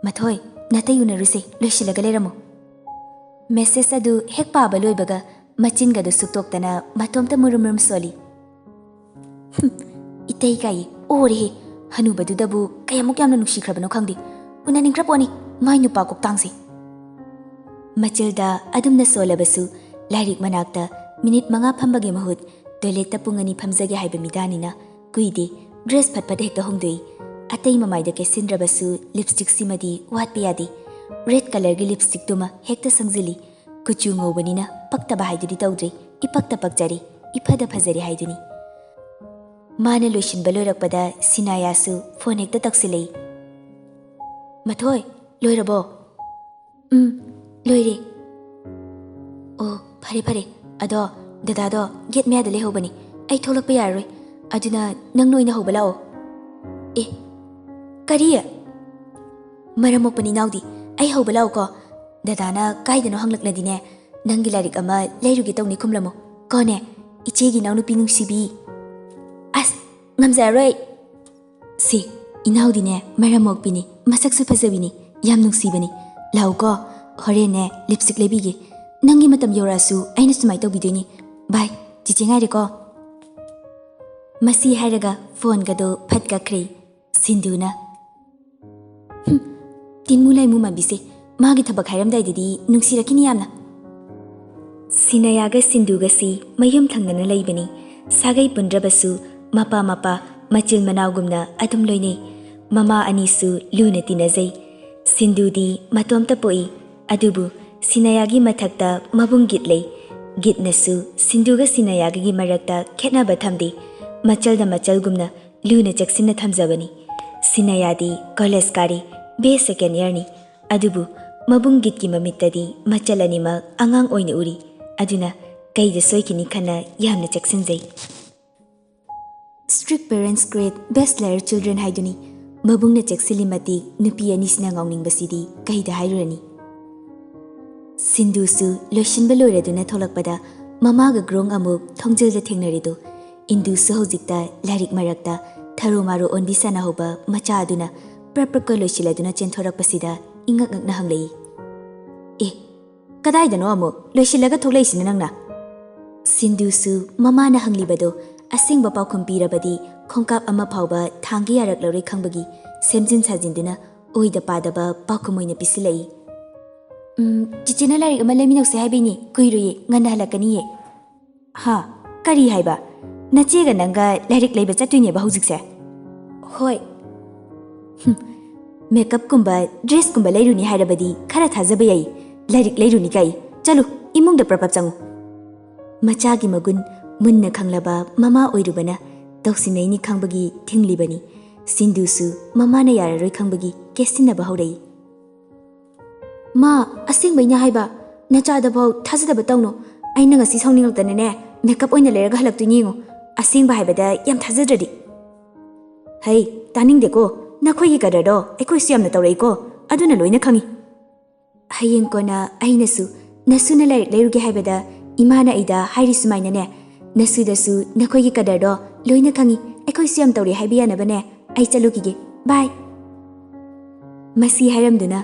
"ꯃꯊꯣꯏ, ꯅꯥꯇꯩ ꯎꯅꯔꯨꯁꯦ, ꯂꯣꯏꯁꯤꯜꯂꯒ ꯂꯩꯔꯝꯃꯨ꯫" Message ꯑꯗꯨ ꯍꯦꯛ ꯄꯥꯕ ꯂꯣꯏꯕꯒ ꯃꯆꯤꯟꯒꯗꯨ ꯁꯨꯛꯇꯣꯛꯇꯅ ꯃꯇꯣꯝꯇ ꯃꯨꯔꯨꯝ ꯃꯨꯔꯨꯝ ꯁꯣꯜꯂꯤ꯫ "ꯍꯨꯝ, ꯏꯇꯩ ꯀꯥꯏꯌꯦ, ꯑꯣꯔꯦꯍꯦ꯫ ꯍꯅꯨꯕꯗꯨꯗꯕꯨ ꯀꯌꯥꯃꯨꯛ ꯌꯥꯝꯅ ꯅꯨꯡꯁꯤꯈ꯭ꯔꯕꯅꯣ ꯈꯪꯗꯦ꯫ ꯎꯅꯅꯤꯡꯈ꯭ꯔ ꯄꯣꯠꯅꯤ, ꯃꯥꯏ ꯅꯨꯄꯥ ꯀꯣꯛꯇꯥꯡꯁꯦ꯫" ꯃꯆꯤꯜꯗ ꯑꯗꯨꯝꯅ ꯁꯣꯜꯂꯕꯁꯨ ꯂꯥꯏꯔꯤꯛ ꯃꯅꯥꯛꯇ ꯃꯤꯅꯤꯠ ꯃꯉꯥ ꯐꯝꯕꯒꯤ ꯃꯍꯨꯠ toiletꯇ ꯄꯨꯡ ꯑꯅꯤ ꯐꯝꯖꯒꯦ ꯍꯥꯏꯕ ꯃꯤꯗꯥꯅꯤꯅ ꯀꯨꯏꯗꯦ꯫ Dress ꯐꯠ ꯐꯠ ꯍꯦꯛꯇ ꯍꯣꯡꯗꯣꯛꯏ꯫ ꯑꯇꯩ ꯃꯃꯥꯏꯗ ꯀꯦꯁꯤꯟꯗ꯭ꯔꯕꯁꯨ lipstickꯁꯤꯃꯗꯤ ꯋꯥꯠꯄ ꯌꯥꯗꯦ꯫ Red colourꯒꯤ lipstickꯇꯨꯃ ꯍꯦꯛꯇ ꯁꯪꯖꯤꯜꯂꯤ꯫ ꯀꯨꯆꯨ ꯉꯧꯕꯅꯤꯅ ꯄꯛꯇꯕ ꯍꯥꯏꯗꯨꯗꯤ ꯇꯧꯗ꯭ꯔꯦ꯫ ꯏꯄꯛꯇ ꯄꯛꯆꯔꯦ, ꯏꯐꯗ ꯐꯖꯔꯦ ꯍꯥꯏꯗꯨꯅꯤ꯫ ꯃꯥꯅ ꯂꯣꯏꯁꯤꯟꯕ ꯂꯣꯏꯔꯛꯄꯗ ꯁꯤꯅꯥꯌꯥꯁꯨ phone ꯍꯦꯛꯇ ꯇꯧꯁꯤꯜꯂꯛꯏ꯫ "ꯃꯊꯣꯏ, ꯂꯣꯏꯔꯕꯣ?" "ꯎꯝ, ꯂꯣꯏꯔꯦ꯫" "ꯑꯣ, "ꯐꯔꯦ, ꯐꯔꯦ꯫ ꯑꯗꯣ ꯗꯗꯥꯗꯣ ꯒꯦꯠ ꯃꯌꯥꯗ ꯂꯩꯍꯧꯕꯅꯤ꯫ ꯑꯩ ꯊꯣꯛꯂꯛꯄ ꯌꯥꯔꯔꯣꯏ꯫ ꯑꯗꯨꯅ ꯅꯪ ꯅꯣꯏꯅ ꯍꯧꯕ ꯂꯥꯛꯑꯣ꯫" "ꯑꯦ, ꯀꯔꯤ?" "ꯃꯔꯝ ꯃꯣꯛꯄꯅꯤ ꯏꯅꯥꯎꯗꯤ꯫ ꯑꯩ ꯍꯧꯕ ꯂꯥꯛꯑꯣꯀꯣ꯫ ꯗꯗꯥꯅ ꯀꯥꯏꯗꯅꯣ ꯍꯪꯂꯛꯂꯗꯤꯅꯦ, ꯅꯪꯒꯤ ꯂꯥꯏꯔꯤꯛ ꯑꯃ ꯂꯩꯔꯨꯒꯦ ꯇꯧꯅꯤ ꯈꯨꯝꯂꯝꯃꯨ꯫ ꯀꯣꯅꯦ, ꯏꯆꯦꯒꯤ ꯏꯅꯥꯎꯅꯨꯄꯤ ꯅꯨꯡꯁꯤꯕꯤ꯫" "ꯑꯁ, ꯉꯝꯖꯔꯔꯣꯏ ꯑꯩ꯫" "ꯁꯤ, ꯏꯅꯥꯎꯗꯤꯅꯦ ꯃꯔꯝ ꯃꯣꯛꯄꯤꯅꯤ, ꯃꯁꯛꯁꯨ ꯐꯖꯕꯤꯅꯤ, ꯌꯥꯝ ꯅꯨꯡꯁꯤꯕꯅꯤ꯫ ꯂꯥꯛꯎꯀꯣ, ꯍꯣꯔꯦꯟꯅꯦ ꯂꯤꯞꯁꯇꯤꯛ ꯂꯩꯕꯤꯒꯦ꯫ ꯅꯪꯒꯤ ꯃꯇꯝ ꯌꯧꯔꯛꯑꯁꯨ ꯑꯩꯅ ꯁꯨꯃꯥꯏꯅ ꯇꯧꯕꯤꯗꯣꯏꯅꯤ꯫ ꯕꯥꯏ, ꯆꯤꯆꯦ ꯉꯥꯏꯔꯦꯀꯣ꯫" ꯃꯁꯤ ꯍꯥꯏꯔꯒ ꯐꯣꯟꯒꯗꯣ ꯐꯠ ꯀꯛꯈ꯭ꯔꯦ꯫ ꯁꯤꯟꯗꯨꯅ, "ꯍꯨꯝ, ꯇꯤꯟꯃꯨ ꯂꯥꯏꯃꯨ ꯃꯥꯟꯕꯤꯁꯦ, ꯃꯥꯒꯤ ꯊꯕꯛ ꯍꯥꯏꯔꯝꯗꯥꯏꯗꯗꯤ ꯅꯨꯡꯁꯤꯔꯛꯈꯤꯅꯤ ꯌꯥꯝꯅ꯫" ꯁꯤꯅꯌꯥꯒ ꯁꯤꯟꯗꯨꯒꯁꯤ ꯃꯌꯨꯝ ꯊꯪꯅꯅ ꯂꯩꯕꯅꯤ꯫ ꯁꯥꯒꯩ ꯄꯨꯟꯗ꯭ꯔꯕꯁꯨ ꯃꯄꯥ ꯃꯄꯥ, ꯃꯆꯤꯟ ꯃꯅꯥꯎꯒꯨꯝꯅ ꯑꯗꯨꯝ ꯂꯣꯏꯅꯩ꯫ ꯃꯃꯥ ꯑꯅꯤꯁꯨ ꯂꯨꯅ ꯇꯤꯟꯅꯖꯩ꯫ ꯁꯤꯟꯗꯨꯗꯤ ꯃꯇꯣꯝꯇ ꯄꯣꯛꯏ꯫ ꯑꯗꯨꯕꯨ ꯁꯤꯅꯌꯥꯒꯤ ꯃꯊꯛꯇ ꯃꯕꯨꯡ ꯒꯤꯠ ꯂꯩ꯫ ꯒꯤꯠꯅꯁꯨ ꯁꯤꯟꯗꯨꯒ ꯁꯤꯅꯌꯥꯒꯒꯤ ꯃꯔꯛꯇ ꯈꯦꯠꯅꯕ ꯊꯝꯗꯦ꯫ ꯃꯆꯜꯗ ꯃꯆꯜꯒꯨꯝꯅ ꯂꯨꯅ ꯆꯦꯛꯁꯤꯟꯅ ꯊꯝꯖꯕꯅꯤ꯫ ꯁꯤꯅꯌꯥꯗꯤ ꯀꯣꯂꯦꯖ ꯀꯥꯔꯤ, ꯕꯤ ꯑꯦ ꯁꯦꯀꯦꯟ ꯏꯌꯔꯅꯤ꯫ ꯑꯗꯨꯕꯨ ꯃꯕꯨꯡ ꯒꯤꯠꯀꯤ ꯃꯃꯤꯠꯇꯗꯤ ꯃꯆꯜ ꯑꯅꯤꯃꯛ ꯑꯉꯥꯡ ꯑꯣꯏꯅ ꯎꯔꯤ꯫ ꯑꯗꯨꯅ ꯀꯩꯗ ꯁꯣꯏꯈꯤꯅꯤ ꯈꯟꯅ ꯌꯥꯝꯅ ꯆꯦꯛꯁꯤꯟꯖꯩ꯫ Strict parents create best liar children ꯍꯥꯏꯗꯨꯅꯤ꯫ ꯃꯕꯨꯡꯅ ꯆꯦꯛꯁꯤꯜꯂꯤ ꯃꯇꯤꯛ ꯅꯨꯄꯤ ꯑꯅꯤꯁꯤꯅ ꯉꯥꯎꯅꯤꯡꯕꯁꯤꯗꯤ ꯀꯩꯗ ꯍꯥꯏꯔꯨꯔꯅꯤ? ꯁꯤꯟꯗꯨꯁꯨ ꯂꯣꯏꯁꯤꯟꯕ ꯂꯣꯏꯔꯗꯨꯅ ꯊꯣꯛꯂꯛꯄꯗ ꯃꯃꯥꯒ ꯒ꯭ꯔꯣꯡ ꯑꯃꯨꯛ ꯊꯣꯡꯖꯤꯜꯗ ꯊꯦꯡꯅꯔꯦꯗꯣ꯫ ꯏꯟꯗꯨꯁꯨ ꯍꯧꯖꯤꯛꯇ ꯂꯥꯏꯔꯤꯛ ꯃꯔꯛꯇ ꯊꯔꯣ ꯃꯥꯔꯣ ꯑꯣꯟꯕꯤ ꯁꯥꯟꯅꯍꯧꯕ ꯃꯆꯥ ꯑꯗꯨꯅ ꯄ꯭ꯔꯞ ꯄ꯭ꯔꯞꯀ ꯂꯣꯏꯁꯤꯜꯂꯗꯨꯅ ꯆꯦꯟꯊꯣꯔꯛꯄꯁꯤꯗ ꯏꯉꯛ ꯉꯛꯅ ꯍꯪꯂꯛꯏ, "ꯑꯦ, ꯀꯗꯥꯏꯗꯅꯣ ꯑꯃꯨꯛ ꯂꯣꯏꯁꯤꯜꯂꯒ ꯊꯣꯛꯂꯛꯏꯁꯤꯅ ꯅꯪꯅ?" ꯁꯤꯟꯗꯨꯁꯨ ꯃꯃꯥꯅ ꯍꯪꯂꯤꯕꯗꯣ ꯑꯁꯦꯡꯕ ꯄꯥꯎꯈꯨꯝ ꯄꯤꯔꯕꯗꯤ ꯈꯣꯡꯀꯥꯞ ꯑꯃ ꯐꯥꯎꯕ ꯊꯥꯡꯒꯤ ꯌꯥꯔꯛꯂꯔꯣꯏ ꯈꯪꯕꯒꯤ ꯁꯦꯝꯖꯤꯟ ꯁꯥꯖꯤꯟꯗꯨꯅ ꯑꯣꯏꯗ ꯄꯥꯗꯕ ꯄꯥꯎꯈꯨꯝ ꯑꯣꯏꯅ ꯄꯤꯁꯤꯜꯂꯛꯏ꯫ "ꯎꯝ, ꯆꯤꯆꯦꯅ ꯂꯥꯏꯔꯤꯛ ꯑꯃ ꯂꯩꯃꯤꯟꯅꯧꯁꯦ ꯍꯥꯏꯕꯩꯅꯤ, ꯀꯨꯏꯔꯣꯏꯌꯦ, ꯉꯟꯅ ꯍꯜꯂꯛꯀꯅꯤꯌꯦ꯫" "ꯍꯥ? ꯀꯔꯤ ꯍꯥꯏꯕ? ꯅꯆꯦꯒ ꯅꯪꯒ ꯂꯥꯏꯔꯤꯛ ꯂꯩꯕ ꯆꯠꯇꯣꯏꯅꯦꯕ ꯍꯧꯖꯤꯛꯁꯦ?" "ꯍꯣꯏ꯫" "ꯍꯨꯝ, ꯃꯦꯀꯞꯀꯨꯝꯕ, ꯗ꯭ꯔꯦꯁꯀꯨꯝꯕ ꯂꯩꯔꯨꯅꯤ ꯍꯥꯏꯔꯕꯗꯤ ꯈꯔ ꯊꯥꯖꯕ ꯌꯥꯏ꯫ ꯂꯥꯏꯔꯤꯛ ꯂꯩꯔꯨꯅꯤ ꯀꯥꯏ? ꯆꯠꯂꯨ, ꯏꯃꯨꯡꯗ ꯄ꯭ꯔꯞ ꯄ꯭ꯔꯞ ꯆꯪꯉꯨ꯫" ꯃꯆꯥꯒꯤ ꯃꯒꯨꯟ ꯃꯨꯟꯅ ꯈꯪꯂꯕ ꯃꯃꯥ ꯑꯣꯏꯔꯨꯕꯅ ꯇꯧꯁꯤꯟꯅꯩꯅꯤ ꯈꯪꯕꯒꯤ ꯊꯤꯡꯂꯤꯕꯅꯤ꯫ ꯁꯤꯟꯗꯨꯁꯨ ꯃꯃꯥꯅ ꯌꯥꯔꯔꯣꯏ ꯈꯪꯕꯒꯤ ꯀꯦꯠꯁꯤꯟꯅꯕ ꯍꯧꯔꯛꯏ꯫ "ꯃꯥ, ꯑꯁꯦꯡꯕꯩꯅꯦ ꯍꯥꯏꯕ꯫ ꯅꯆꯥꯗꯐꯥꯎ ꯊꯥꯖꯗꯕ ꯇꯧꯅꯨ꯫ ꯑꯩꯅ ꯉꯁꯤ ꯁꯥꯎꯅꯤꯡꯂꯛꯇꯅꯅꯦ, ꯃꯦꯀꯞ ꯑꯣꯏꯅ ꯂꯩꯔꯒ ꯍꯜꯂꯛꯇꯣꯏꯅꯤ ꯌꯦꯡꯉꯨ꯫ ꯑꯁꯦꯡꯕ ꯍꯥꯏꯕꯗ ꯌꯥꯝ ꯊꯥꯖꯗ꯭ꯔꯗꯤ꯫ ꯍꯩ, ꯇꯥꯅꯤꯡꯗꯦꯀꯣ꯫ ꯅꯈꯣꯏꯒꯤ ꯀꯗꯔꯗꯣ ꯑꯩꯈꯣꯏꯁꯨ ꯌꯥꯝꯅ ꯇꯧꯔꯛꯏꯀꯣ꯫ ꯑꯗꯨꯅ ꯂꯣꯏꯅ ꯈꯪꯉꯤ꯫ ꯍꯌꯦꯡ ꯀꯣꯟꯅ ꯑꯩꯅꯁꯨ ꯅꯁꯨꯅ ꯂꯥꯏꯔꯤꯛ ꯂꯩꯔꯨꯒꯦ ꯍꯥꯏꯕꯗ ꯏꯃꯥꯅ ꯑꯩꯗ ꯍꯥꯏꯔꯤ ꯁꯨꯃꯥꯏꯅꯅꯦ, "ꯅꯁꯨꯗꯁꯨ ꯅꯈꯣꯏꯒꯤ ꯀꯗꯔꯗꯣ ꯂꯣꯏꯅ ꯈꯪꯉꯤ, ꯑꯩꯈꯣꯏꯁꯨ ꯌꯥꯝ ꯇꯧꯔꯛꯑꯦ ꯍꯥꯏꯕ ꯌꯥꯅꯕꯅꯦ꯫ ꯑꯩ ꯆꯠꯂꯨꯈꯤꯒꯦ꯫ ꯕꯥꯏ!" ꯃꯁꯤ ꯍꯥꯏꯔꯝꯗꯨꯅ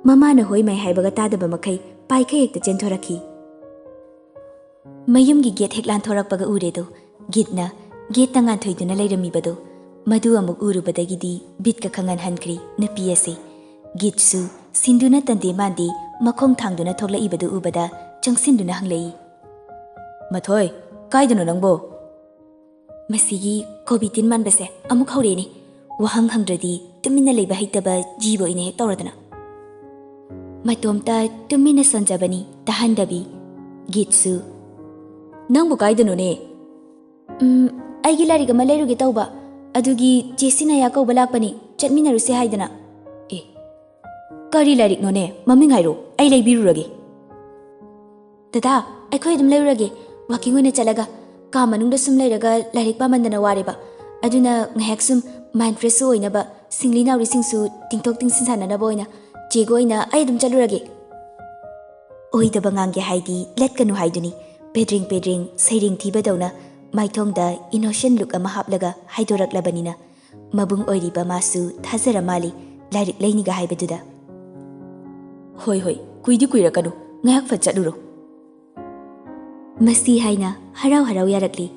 ꯃꯃꯥꯅ ꯍꯣꯏ ꯃꯥꯏ ꯍꯥꯏꯕꯒ ꯇꯥꯗꯕ ꯃꯈꯩ ꯄꯥꯏꯈꯩ ꯍꯦꯛꯇ ꯆꯦꯟꯊꯣꯔꯛꯈꯤ꯫ ꯃꯌꯨꯝꯒꯤ ꯒꯦꯠ ꯍꯦꯛ ꯂꯥꯟꯊꯣꯔꯛꯄꯒ ꯎꯔꯦꯗꯣ, ꯒꯤꯠꯅ ꯒꯦꯠꯇ ꯉꯥꯟꯊꯣꯏꯗꯨꯅ ꯂꯩꯔꯝꯃꯤꯕꯗꯣ꯫ ꯃꯗꯨ ꯑꯃꯨꯛ ꯎꯔꯨꯕꯗꯒꯤꯗꯤ ꯕꯤꯠꯀ ꯈꯪꯍꯟ ꯍꯟꯈ꯭ꯔꯤ ꯅꯨꯄꯤ ꯑꯁꯤ꯫ ꯒꯤꯠꯁꯨ ꯁꯤꯟꯗꯨꯅ ꯇꯟꯗꯦ ꯃꯥꯟꯗꯦ ꯃꯈꯣꯡ ꯊꯥꯡꯗꯨꯅ ꯊꯣꯛꯂꯛꯏꯕꯗꯨ ꯎꯕꯗ ꯆꯪꯁꯤꯟꯗꯨꯅ ꯍꯪꯂꯛꯏ, "ꯃꯊꯣꯏ, ꯀꯥꯏꯗꯅꯣ ꯅꯪꯕꯣ?" ꯃꯁꯤꯒꯤ ꯀꯣꯕꯤ ꯇꯤꯟ ꯃꯥꯟꯕꯁꯦ ꯑꯃꯨꯛ ꯍꯧꯔꯦꯅꯦ꯫ ꯋꯥꯍꯪ ꯍꯪꯗ꯭ꯔꯗꯤ ꯇꯨꯃꯤꯟꯅ ꯂꯩꯕ ꯍꯩꯇꯕ ꯖꯤꯕ ꯑꯣꯏꯅ ꯍꯦꯛ ꯇꯧꯔꯗꯅ꯫ ꯃꯇꯣꯝꯇ ꯇꯨꯃꯤꯟꯅ ꯁꯣꯟꯖꯕꯅꯤ, ꯇꯥꯍꯟꯗꯕꯤ꯫ ꯒꯤꯠꯁꯨ, "ꯅꯪꯕꯨ ꯀꯥꯏꯗꯅꯣꯅꯦ?" "ꯎꯝ, ꯑꯩꯒꯤ ꯂꯥꯏꯔꯤꯛ ꯑꯃ ꯂꯩꯔꯨꯒꯦ ꯇꯧꯕ, ꯑꯗꯨꯒꯤ ꯆꯦ ꯁꯤꯅꯌꯥ ꯀꯧꯕ ꯂꯥꯛꯄꯅꯤ, ꯆꯠꯃꯤꯟꯅꯔꯨꯁꯦ ꯍꯥꯏꯗꯅ꯫" "ꯑꯦ, ꯀꯔꯤ ꯂꯥꯏꯔꯤꯛꯅꯣꯅꯦ? ꯃꯃꯤꯡ ꯍꯥꯏꯔꯣ, ꯑꯩ ꯂꯩꯕꯤꯔꯨꯔꯒꯦ꯫" "ꯗꯗꯥ, ꯑꯩꯈꯣꯏ ꯑꯗꯨꯝ ꯂꯩꯔꯨꯔꯒꯦ꯫ ꯋꯥꯀꯤꯡ ꯑꯣꯏꯅ ꯆꯠꯂꯒ ꯀꯥ ꯃꯅꯨꯡꯗ ꯁꯨꯝ ꯂꯩꯔꯒ ꯂꯥꯏꯔꯤꯛ ꯄꯥꯃꯟꯗꯅ ꯋꯥꯔꯦꯕ꯫ ꯑꯗꯨꯅ ꯉꯥꯏꯍꯥꯛ ꯁꯨꯝ ꯃꯥꯏꯟ ꯐ꯭ꯔꯦꯁꯁꯨ ꯑꯣꯏꯅꯕ, ꯁꯤꯡꯂꯤ ꯅꯥꯎꯔꯤꯁꯤꯡꯁꯨ ꯇꯤꯡꯊꯣꯛ ꯇꯤꯡꯁꯤꯟ ꯁꯥꯟꯅꯅꯕ ꯑꯣꯏꯅ ꯆꯦꯒ ꯑꯣꯏꯅ ꯑꯩ ꯑꯗꯨꯝ ꯆꯠꯂꯨꯔꯒꯦ꯫" ꯑꯣꯏꯗꯕ ꯉꯥꯡꯒꯦ ꯍꯥꯏꯗꯤ ꯂꯠꯀꯅꯨ ꯍꯥꯏꯗꯨꯅꯤ꯫ ꯄꯦꯗ꯭ꯔꯤꯡ ꯄꯦꯗ꯭ꯔꯤꯡ ꯁꯩꯔꯦꯡ ꯊꯤꯕꯗꯧꯅ ꯃꯥꯏꯊꯣꯡꯗ ꯏꯅꯣꯁꯦꯟ ꯂꯨꯛ ꯑꯃ ꯍꯥꯞꯂꯒ ꯍꯥꯏꯗꯣꯔꯛꯂꯕꯅꯤꯅ ꯃꯕꯨꯡ ꯑꯣꯏꯔꯤꯕ ꯃꯥꯁꯨ ꯊꯥꯖꯔ ꯃꯥꯜꯂꯤ ꯂꯥꯏꯔꯤꯛ ꯂꯩꯅꯤꯒ ꯍꯥꯏꯕꯗꯨꯗ꯫ "ꯍꯣꯏ, ꯍꯣꯏ, ꯀꯨꯏꯗꯤ ꯀꯨꯏꯔꯛꯀꯅꯨ, ꯉꯥꯏꯍꯥꯛ ꯐꯠ ꯆꯠꯂꯨꯔꯣ꯫" ꯃꯁꯤ ꯍꯥꯏꯅ ꯍꯔꯥꯎ ꯍꯔꯥꯎ ꯌꯥꯔꯛꯂꯤ꯫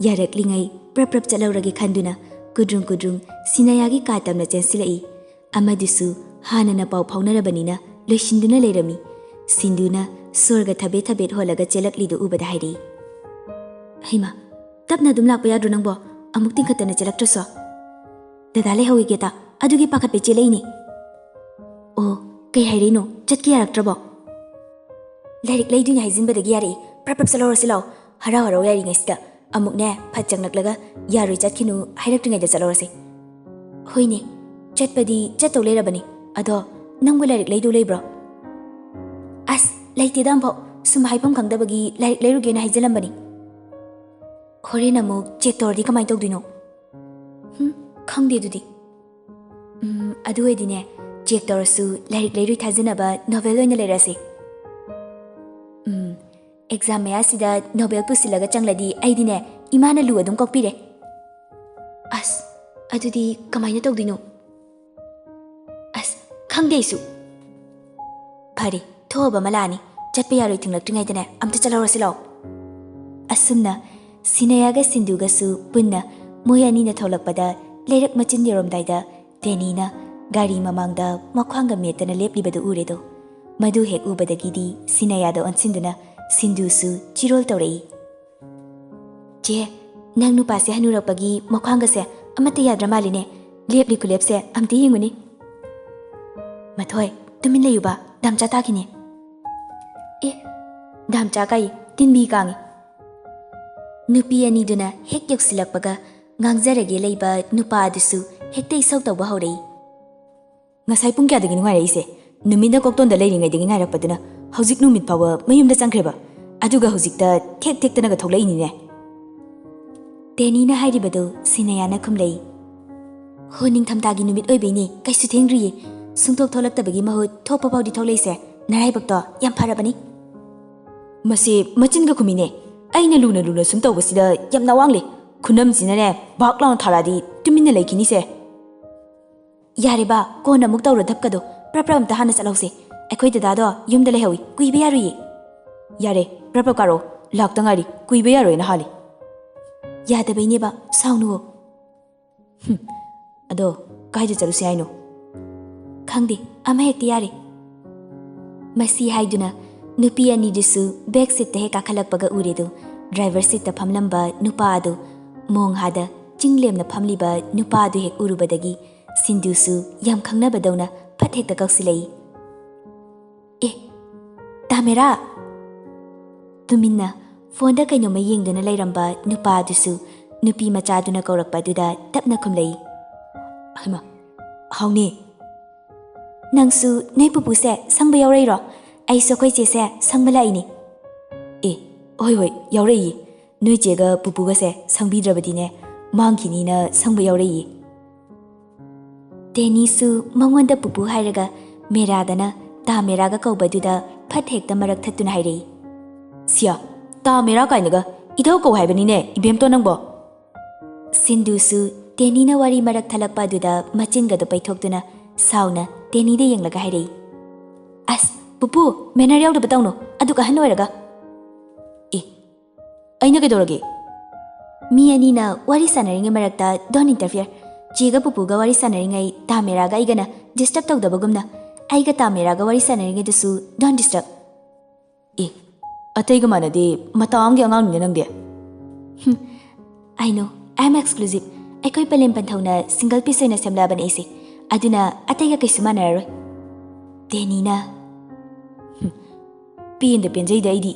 ꯌꯥꯔꯛꯂꯤꯉꯩ ꯄ꯭ꯔꯞ ꯄ꯭ꯔꯞ ꯆꯠꯍꯧꯔꯒꯦ ꯈꯟꯗꯨꯅ ꯀꯨꯗ꯭ꯔꯨꯡ ꯀꯨꯗ꯭ꯔꯨꯡ ꯁꯤꯅꯌꯥꯒꯤ ꯀꯥ ꯇꯝꯅ ꯆꯦꯟꯁꯤꯜꯂꯛꯏ꯫ ꯑꯃꯗꯨꯁꯨ ꯍꯥꯟꯅꯅ ꯄꯥꯎ ꯐꯥꯎꯅꯔꯕꯅꯤꯅ ꯂꯣꯏꯁꯤꯟꯗꯨꯅ ꯂꯩꯔꯝꯃꯤ꯫ ꯁꯤꯟꯗꯨꯅ ꯁꯣꯔꯒ ꯊꯕꯦꯠ ꯊꯕꯦꯠ ꯍꯣꯜꯂꯒ ꯆꯦꯜꯂꯛꯂꯤꯗꯨ ꯎꯕꯗ ꯍꯥꯏꯔꯛꯏ, "ꯍꯩꯃꯥ, ꯇꯞꯅ ꯑꯗꯨꯝ ꯂꯥꯛꯄ ꯌꯥꯗ꯭ꯔꯣ ꯅꯪꯕꯣ? ꯑꯃꯨꯛ ꯇꯤꯡꯈꯠꯇꯅ ꯆꯦꯜꯂꯛꯇ꯭ꯔꯁꯨ?" "ꯗꯗꯥ ꯂꯩꯍꯧꯏ ꯒꯦꯠꯇ, ꯑꯗꯨꯒꯤ ꯄꯥꯈꯠꯄꯩ ꯆꯦꯜꯂꯛꯏꯅꯤ꯫" "ꯑꯣ, ꯀꯩ ꯍꯥꯏꯔꯛꯏꯅꯣ? ꯆꯠꯀꯦ ꯌꯥꯔꯛꯇ꯭ꯔꯕꯣ?" "ꯂꯥꯏꯔꯤꯛ ꯂꯩꯗꯣꯏꯅꯤ ꯍꯥꯏꯖꯤꯟꯕꯗꯒꯤ ꯌꯥꯔꯛꯏ꯫ ꯄ꯭ꯔꯞ ꯄ꯭ꯔꯞ ꯆꯠꯍꯧꯔꯁꯤ ꯂꯥꯛꯑꯣ, ꯍꯔꯥꯎ ꯍꯔꯥꯎ ꯌꯥꯔꯤꯉꯩꯁꯤꯗ꯫ ꯑꯃꯨꯛꯅꯦ, ꯐꯠ ꯆꯪꯂꯛꯂꯒ ꯌꯥꯔꯣꯏ ꯆꯠꯈꯤꯅꯨ ꯍꯥꯏꯔꯛꯇ꯭ꯔꯤꯉꯩꯗ ꯆꯠꯍꯧꯔꯁꯤ꯫" "ꯍꯣꯏꯅꯦ, ꯆꯠꯄꯗꯤ ꯆꯠꯇꯧ ꯂꯩꯔꯕꯅꯤ꯫ ꯑꯗꯣ ꯅꯪꯕꯨ ꯂꯥꯏꯔꯤꯛ ꯂꯩꯗꯧ ꯂꯩꯕ꯭ꯔꯣ?" "ꯑꯁ, ꯂꯩꯇꯦꯗ ꯑꯝꯐꯥꯎ꯫ ꯁꯨꯝ ꯍꯥꯏꯐꯝ ꯈꯪꯗꯕꯒꯤ ꯂꯥꯏꯔꯤꯛ ꯂꯩꯔꯨꯒꯦꯅ ꯍꯥꯏꯖꯜꯂꯝꯕꯅꯤ꯫ ꯍꯣꯔꯦꯟ ꯑꯃꯨꯛ ꯆꯦꯛ ꯇꯧꯔꯗꯤ ꯀꯃꯥꯏꯅ ꯇꯧꯗꯣꯏꯅꯣ? ꯍꯨꯝ, ꯈꯪꯗꯦ ꯑꯗꯨꯗꯤ꯫ ꯎꯝ, ꯑꯗꯨ ꯑꯣꯏꯗꯤꯅꯦ, ꯆꯦꯛ ꯇꯧꯔꯁꯨ ꯂꯥꯏꯔꯤꯛ ꯂꯩꯔꯨꯏ ꯊꯥꯖꯅꯕ ꯅꯣꯕꯦꯜ ꯑꯣꯏꯅ ꯂꯩꯔꯛꯑꯁꯤ꯫ ꯎꯝ, ꯑꯦꯛꯖꯥꯝ ꯃꯌꯥꯁꯤꯗ ꯅꯣꯕꯦꯜ ꯄꯨꯁꯤꯜꯂꯒ ꯆꯪꯂꯗꯤ ꯑꯩꯗꯤꯅꯦ, ꯏꯃꯥꯅ ꯂꯨ ꯑꯗꯨꯝ ꯀꯣꯛꯄꯤꯔꯦ꯫ ꯑꯁ, ꯑꯗꯨꯗꯤ ꯀꯃꯥꯏꯅ ꯇꯧꯗꯣꯏꯅꯣ? ꯑꯁ, ꯈꯪꯗꯦ ꯑꯩꯁꯨ꯫ ꯐꯔꯦ, ꯊꯣꯛꯑꯕ ꯑꯃ ꯂꯥꯛꯑꯅꯤ꯫ ꯆꯠꯄ ꯌꯥꯔꯣꯏ ꯊꯤꯡꯂꯛꯇ꯭ꯔꯤꯉꯩꯗꯅꯦ, ꯑꯝꯇ ꯆꯠꯍꯧꯔꯁꯤ ꯂꯥꯛꯑꯣ꯫ ꯑꯁꯨꯝꯅ ꯁꯤꯅꯌꯥꯒ ꯁꯤꯟꯗꯨꯒꯁꯨ ꯄꯨꯟꯅ ꯃꯣꯏ ꯑꯅꯤꯅ ꯊꯣꯛꯂꯛꯄꯗ ꯂꯩꯔꯛ ꯃꯆꯤꯟ ꯌꯧꯔꯝꯗꯥꯏꯗ ꯗꯦꯅꯤꯅ ꯒꯥꯔꯤ ꯃꯃꯥꯡꯗ ꯃꯈ꯭ꯋꯥꯡꯒ ꯃꯦꯠꯇꯅ ꯂꯦꯞꯂꯤꯕꯗꯨ ꯎꯔꯦꯗꯣ꯫ ꯃꯗꯨ ꯍꯦꯛ ꯎꯕꯗꯒꯤꯗꯤ ꯁꯤꯅꯌꯥꯗ ꯑꯣꯟꯁꯤꯟꯗꯨꯅ ꯁꯤꯟꯗꯨꯁꯨ ꯆꯤꯔꯣꯜ ꯇꯧꯔꯛꯏ꯫ "ꯆꯦ, ꯅꯪ ꯅꯨꯄꯥꯁꯦ ꯍꯅꯨꯔꯛꯄꯒꯤ ꯃꯈ꯭ꯋꯥꯡꯒꯁꯦ ꯑꯃꯠꯇ ꯌꯥꯗ꯭ꯔ ꯃꯥꯜꯂꯤꯅꯦ꯫ ꯂꯦꯞꯂꯤ ꯈꯨꯂꯦꯞꯁꯦ ꯑꯝꯇ ꯌꯦꯡꯉꯨꯅꯦ꯫" "ꯃꯊꯣꯏ, ꯇꯨꯃꯤꯟ ꯂꯩꯌꯨꯕ, ꯗꯥꯝꯆꯥ ꯇꯥꯈꯤꯅꯤ꯫" "ꯑꯦ, ꯗꯥꯝꯆꯥ ꯀꯥꯏ, ꯇꯤꯟꯕꯤ ꯀꯥꯡꯉꯤ꯫" ꯅꯨꯄꯤ ꯑꯅꯤꯗꯨꯅ ꯍꯦꯛ ꯌꯧꯁꯤꯜꯂꯛꯄꯒ ꯉꯥꯡꯖꯔꯒꯦ ꯂꯩꯕ ꯅꯨꯄꯥ ꯑꯗꯨꯁꯨ ꯍꯦꯛꯇ ꯏꯁꯧ ꯇꯧꯕ ꯍꯧꯔꯛꯏ꯫ "ꯉꯁꯥꯏ ꯄꯨꯡ ꯀꯌꯥꯗꯒꯤꯅꯣ ꯉꯥꯏꯔꯛꯏꯁꯦ? ꯅꯨꯃꯤꯠꯅ ꯀꯣꯛꯇꯣꯟꯗ ꯂꯩꯔꯤꯉꯩꯗꯒꯤ ꯉꯥꯏꯔꯛꯄꯗꯨꯅ ꯍꯧꯖꯤꯛ ꯅꯨꯃꯤꯠ ꯐꯥꯎꯕ ꯃꯌꯨꯝꯗ ꯆꯪꯈ꯭ꯔꯦꯕ꯫ ꯑꯗꯨꯒ ꯍꯧꯖꯤꯛꯇ ꯊꯦꯛ ꯊꯦꯛꯇꯅꯒ ꯊꯣꯛꯂꯛꯏꯅꯤꯅꯦ꯫" ꯗꯦꯅꯤꯅ ꯍꯥꯏꯔꯤꯕꯗꯨ ꯁꯤꯅꯌꯥꯅ ꯈꯨꯝꯂꯛꯏ꯫ "ꯍꯣ, ꯅꯤꯡꯊꯝꯊꯥꯒꯤ ꯅꯨꯃꯤꯠ ꯑꯣꯏꯕꯩꯅꯦ, ꯀꯩꯁꯨ ꯊꯦꯡꯗ꯭ꯔꯤꯌꯦ꯫ ꯁꯨꯡꯊꯣꯛ ꯊꯣꯛꯂꯛꯇꯕꯒꯤ ꯃꯍꯨꯠ ꯊꯣꯛꯄ ꯐꯥꯎꯗꯤ ꯊꯣꯛꯂꯛꯏꯁꯦ꯫ ꯅꯔꯥꯏꯕꯛꯇꯣ ꯌꯥꯝ ꯐꯔꯕꯅꯤ꯫" "ꯃꯁꯤ ꯃꯆꯤꯟꯒ ꯈꯨꯝꯃꯤꯅꯦ꯫ ꯑꯩꯅ ꯂꯨꯅ ꯂꯨꯅ ꯁꯨꯝ ꯇꯧꯕꯁꯤꯗ ꯌꯥꯝ ꯅꯋꯥꯡꯂꯦ꯫ ꯈꯨꯅꯝꯁꯤꯅꯅꯦ ꯚꯥꯛ ꯂꯥꯎꯅ ꯊꯥꯔꯛꯑꯗꯤ ꯇꯨꯃꯤꯟꯅ ꯂꯩꯈꯤꯅꯤꯁꯦ꯫" "ꯌꯥꯔꯦꯕ, ꯀꯣꯟꯅ ꯑꯃꯨꯛ ꯇꯧꯔꯣ ꯙꯞꯀꯗꯣ꯫ ꯄ꯭ꯔꯞ ꯄ꯭ꯔꯞ ꯑꯝꯇ ꯍꯥꯟꯅ ꯆꯠꯍꯧꯁꯦ꯫ ꯑꯩꯈꯣꯏ ꯗꯗꯥꯗꯣ ꯌꯨꯝꯗ ꯂꯩꯍꯧꯏ, ꯀꯨꯏꯕ ꯌꯥꯔꯣꯏꯌꯦ꯫" "ꯌꯥꯔꯦ, ꯄ꯭ꯔꯞ ꯄ꯭ꯔꯞ ꯀꯥꯔꯛꯑꯣ꯫ ꯂꯥꯛꯇ ꯉꯥꯏꯔꯤ, ꯀꯨꯏꯕ ꯌꯥꯔꯣꯏꯅ ꯍꯥꯜꯂꯤ꯫" "ꯌꯥꯗꯕꯩꯅꯦꯕ, ꯁꯥꯎꯅꯨꯋꯣ꯫" "ꯍꯨꯝ, ꯑꯗꯣ ꯀꯥꯏꯗ ꯆꯠꯂꯨꯁꯦ ꯍꯥꯏꯅꯣ?" "ꯈꯪꯗꯦ, ꯑꯃ ꯍꯦꯛꯇ ꯌꯥꯔꯦ꯫" ꯃꯁꯤ ꯍꯥꯏꯗꯨꯅ ꯅꯨꯄꯤ ꯑꯅꯤꯗꯨꯁꯨ ꯕꯦꯛ ꯁꯤꯠꯇ ꯍꯦꯛ ꯀꯥꯈꯠꯂꯛꯄꯒ ꯎꯔꯦꯗꯣ, ꯗ꯭ꯔꯥꯏꯚꯔ ꯁꯤꯠꯇ ꯐꯝꯂꯝꯕ ꯅꯨꯄꯥ ꯑꯗꯨ꯫ ꯃꯣꯡ ꯍꯥꯗ ꯆꯤꯡ ꯂꯦꯝꯅ ꯐꯝꯂꯤꯕ ꯅꯨꯄꯥ ꯑꯗꯨ ꯍꯦꯛ ꯎꯔꯨꯕꯗꯒꯤ ꯁꯤꯟꯗꯨꯁꯨ ꯌꯥꯝ ꯈꯪꯅꯕꯗꯧꯅ ꯐꯠ ꯍꯦꯛꯇ ꯀꯧꯁꯤꯜꯂꯛꯏ꯫ "ꯑꯦ, ꯇꯥꯃꯦꯔꯥ!" ꯇꯨꯃꯤꯟꯅ ꯐꯣꯟꯗ ꯀꯩꯅꯣꯝꯃ ꯌꯦꯡꯗꯨꯅ ꯂꯩꯔꯝꯕ ꯅꯨꯄꯥ ꯑꯗꯨꯁꯨ ꯅꯨꯄꯤ ꯃꯆꯥꯗꯨꯅ ꯀꯧꯔꯛꯄ ꯑꯗꯨꯗ ꯇꯞꯅ ꯈꯨꯝꯂꯛꯏ꯫ "ꯍꯩꯃꯥ, ꯍꯥꯎꯅꯦ꯫ ꯅꯪꯁꯨ ꯅꯣꯏ ꯄꯨꯄꯨꯁꯦ ꯁꯪꯕ ꯌꯥꯎꯔꯛꯏꯔꯣ? ꯑꯩꯁꯨ ꯑꯩꯈꯣꯏ ꯆꯦꯁꯦ ꯁꯪꯕ ꯂꯥꯛꯏꯅꯦ꯫ "ꯍꯣꯏ, ꯍꯣꯏ, ꯌꯥꯎꯔꯛꯏꯌꯦ꯫ ꯅꯣꯏ ꯆꯦꯒ ꯄꯨꯄꯨꯒꯁꯦ ꯁꯪꯕꯤꯗ꯭ꯔꯕꯗꯤꯅꯦ, ꯃꯥꯡꯈꯤꯅꯤꯅ ꯁꯪꯕ ꯌꯥꯎꯔꯛꯏꯌꯦ꯫" ꯗꯦꯅꯤꯁꯨ ꯃꯉꯣꯟꯗ ꯄꯨꯄꯨ ꯍꯥꯏꯔꯒ ꯃꯦꯔꯥꯗꯅ ꯇꯥ ꯃꯦꯔꯥꯒ ꯀꯧꯕꯗꯨꯗ ꯐꯠ ꯍꯦꯛꯇ ꯃꯔꯛ ꯊꯠꯇꯨꯅ ꯍꯥꯏꯔꯛꯏ꯫ "ꯁꯤꯌꯥ, ꯇꯥ ꯃꯦꯔꯥ ꯀꯥꯏꯅꯒ ꯏꯙꯧ ꯀꯧ ꯍꯥꯏꯕꯅꯤꯅꯦ, ꯏꯕꯦꯝꯇꯣꯟ ꯅꯪꯕꯣ?" ꯁꯤꯟꯗꯨꯁꯨ ꯗꯦꯅꯤꯅ ꯋꯥꯔꯤ ꯃꯔꯛ ꯊꯠꯂꯛꯄ ꯑꯗꯨꯗ ꯃꯆꯤꯟꯒꯗꯨ ꯄꯩꯊꯣꯛꯇꯨꯅ ꯁꯥꯎꯅ ꯗꯦꯅꯤꯗ ꯌꯦꯡꯂꯒ ꯍꯥꯏꯔꯛꯏ꯫ "ꯑꯁ, ꯄꯨꯄꯨ, ꯃꯦꯅꯔ ꯌꯥꯎꯗꯕ ꯇꯧꯅꯨ, ꯑꯗꯨꯛ ꯑꯍꯟ ꯑꯣꯏꯔꯒ꯫" "ꯑꯦ, ꯑꯩꯅ ꯀꯩꯗꯧꯔꯒꯦ?" "ꯃꯤ ꯑꯅꯤꯅ ꯋꯥꯔꯤ ꯁꯥꯟꯅꯔꯤꯉꯩ ꯃꯔꯛꯇ don't interfere꯫ ꯆꯦꯒ ꯄꯨꯄꯨꯒ ꯋꯥꯔꯤ ꯁꯥꯟꯅꯔꯤꯉꯩ ꯇꯥ ꯃꯦꯔꯥꯒ ꯑꯩꯒꯅ ꯗꯤꯁꯇꯔꯕ ꯇꯧꯗꯕꯒꯨꯝꯅ, ꯑꯩꯒ ꯇꯥ ꯃꯦꯔꯥꯒ ꯋꯥꯔꯤ ꯁꯥꯟꯅꯔꯤꯉꯩꯗꯁꯨ don't disturb꯫" "ꯑꯦ, ꯑꯇꯩꯒ ꯃꯥꯟꯅꯗꯦ, ꯃꯇꯥ ꯑꯃꯒꯤ ꯑꯉꯥꯡꯅꯤꯅꯦ ꯅꯪꯗꯤ꯫" "ꯍꯝ, I know, I am exclusive꯫ ꯑꯩꯈꯣꯏ ꯄꯂꯦꯝ ꯄꯟꯊꯧꯅ ꯁꯤꯡꯒꯜ ꯄꯤꯁ ꯑꯣꯏꯅ ꯁꯦꯝꯂꯛꯑꯕꯅꯦ ꯑꯩꯁꯦ, ꯑꯗꯨꯅ ꯑꯇꯩꯒ ꯀꯩꯁꯨ ꯃꯥꯟꯅꯔꯔꯣꯏ꯫" ꯗꯦꯅꯤꯅ, "ꯍꯝ, ꯄꯦꯟꯗ ꯄꯦꯟꯖꯩꯗ ꯑꯩꯗꯤ꯫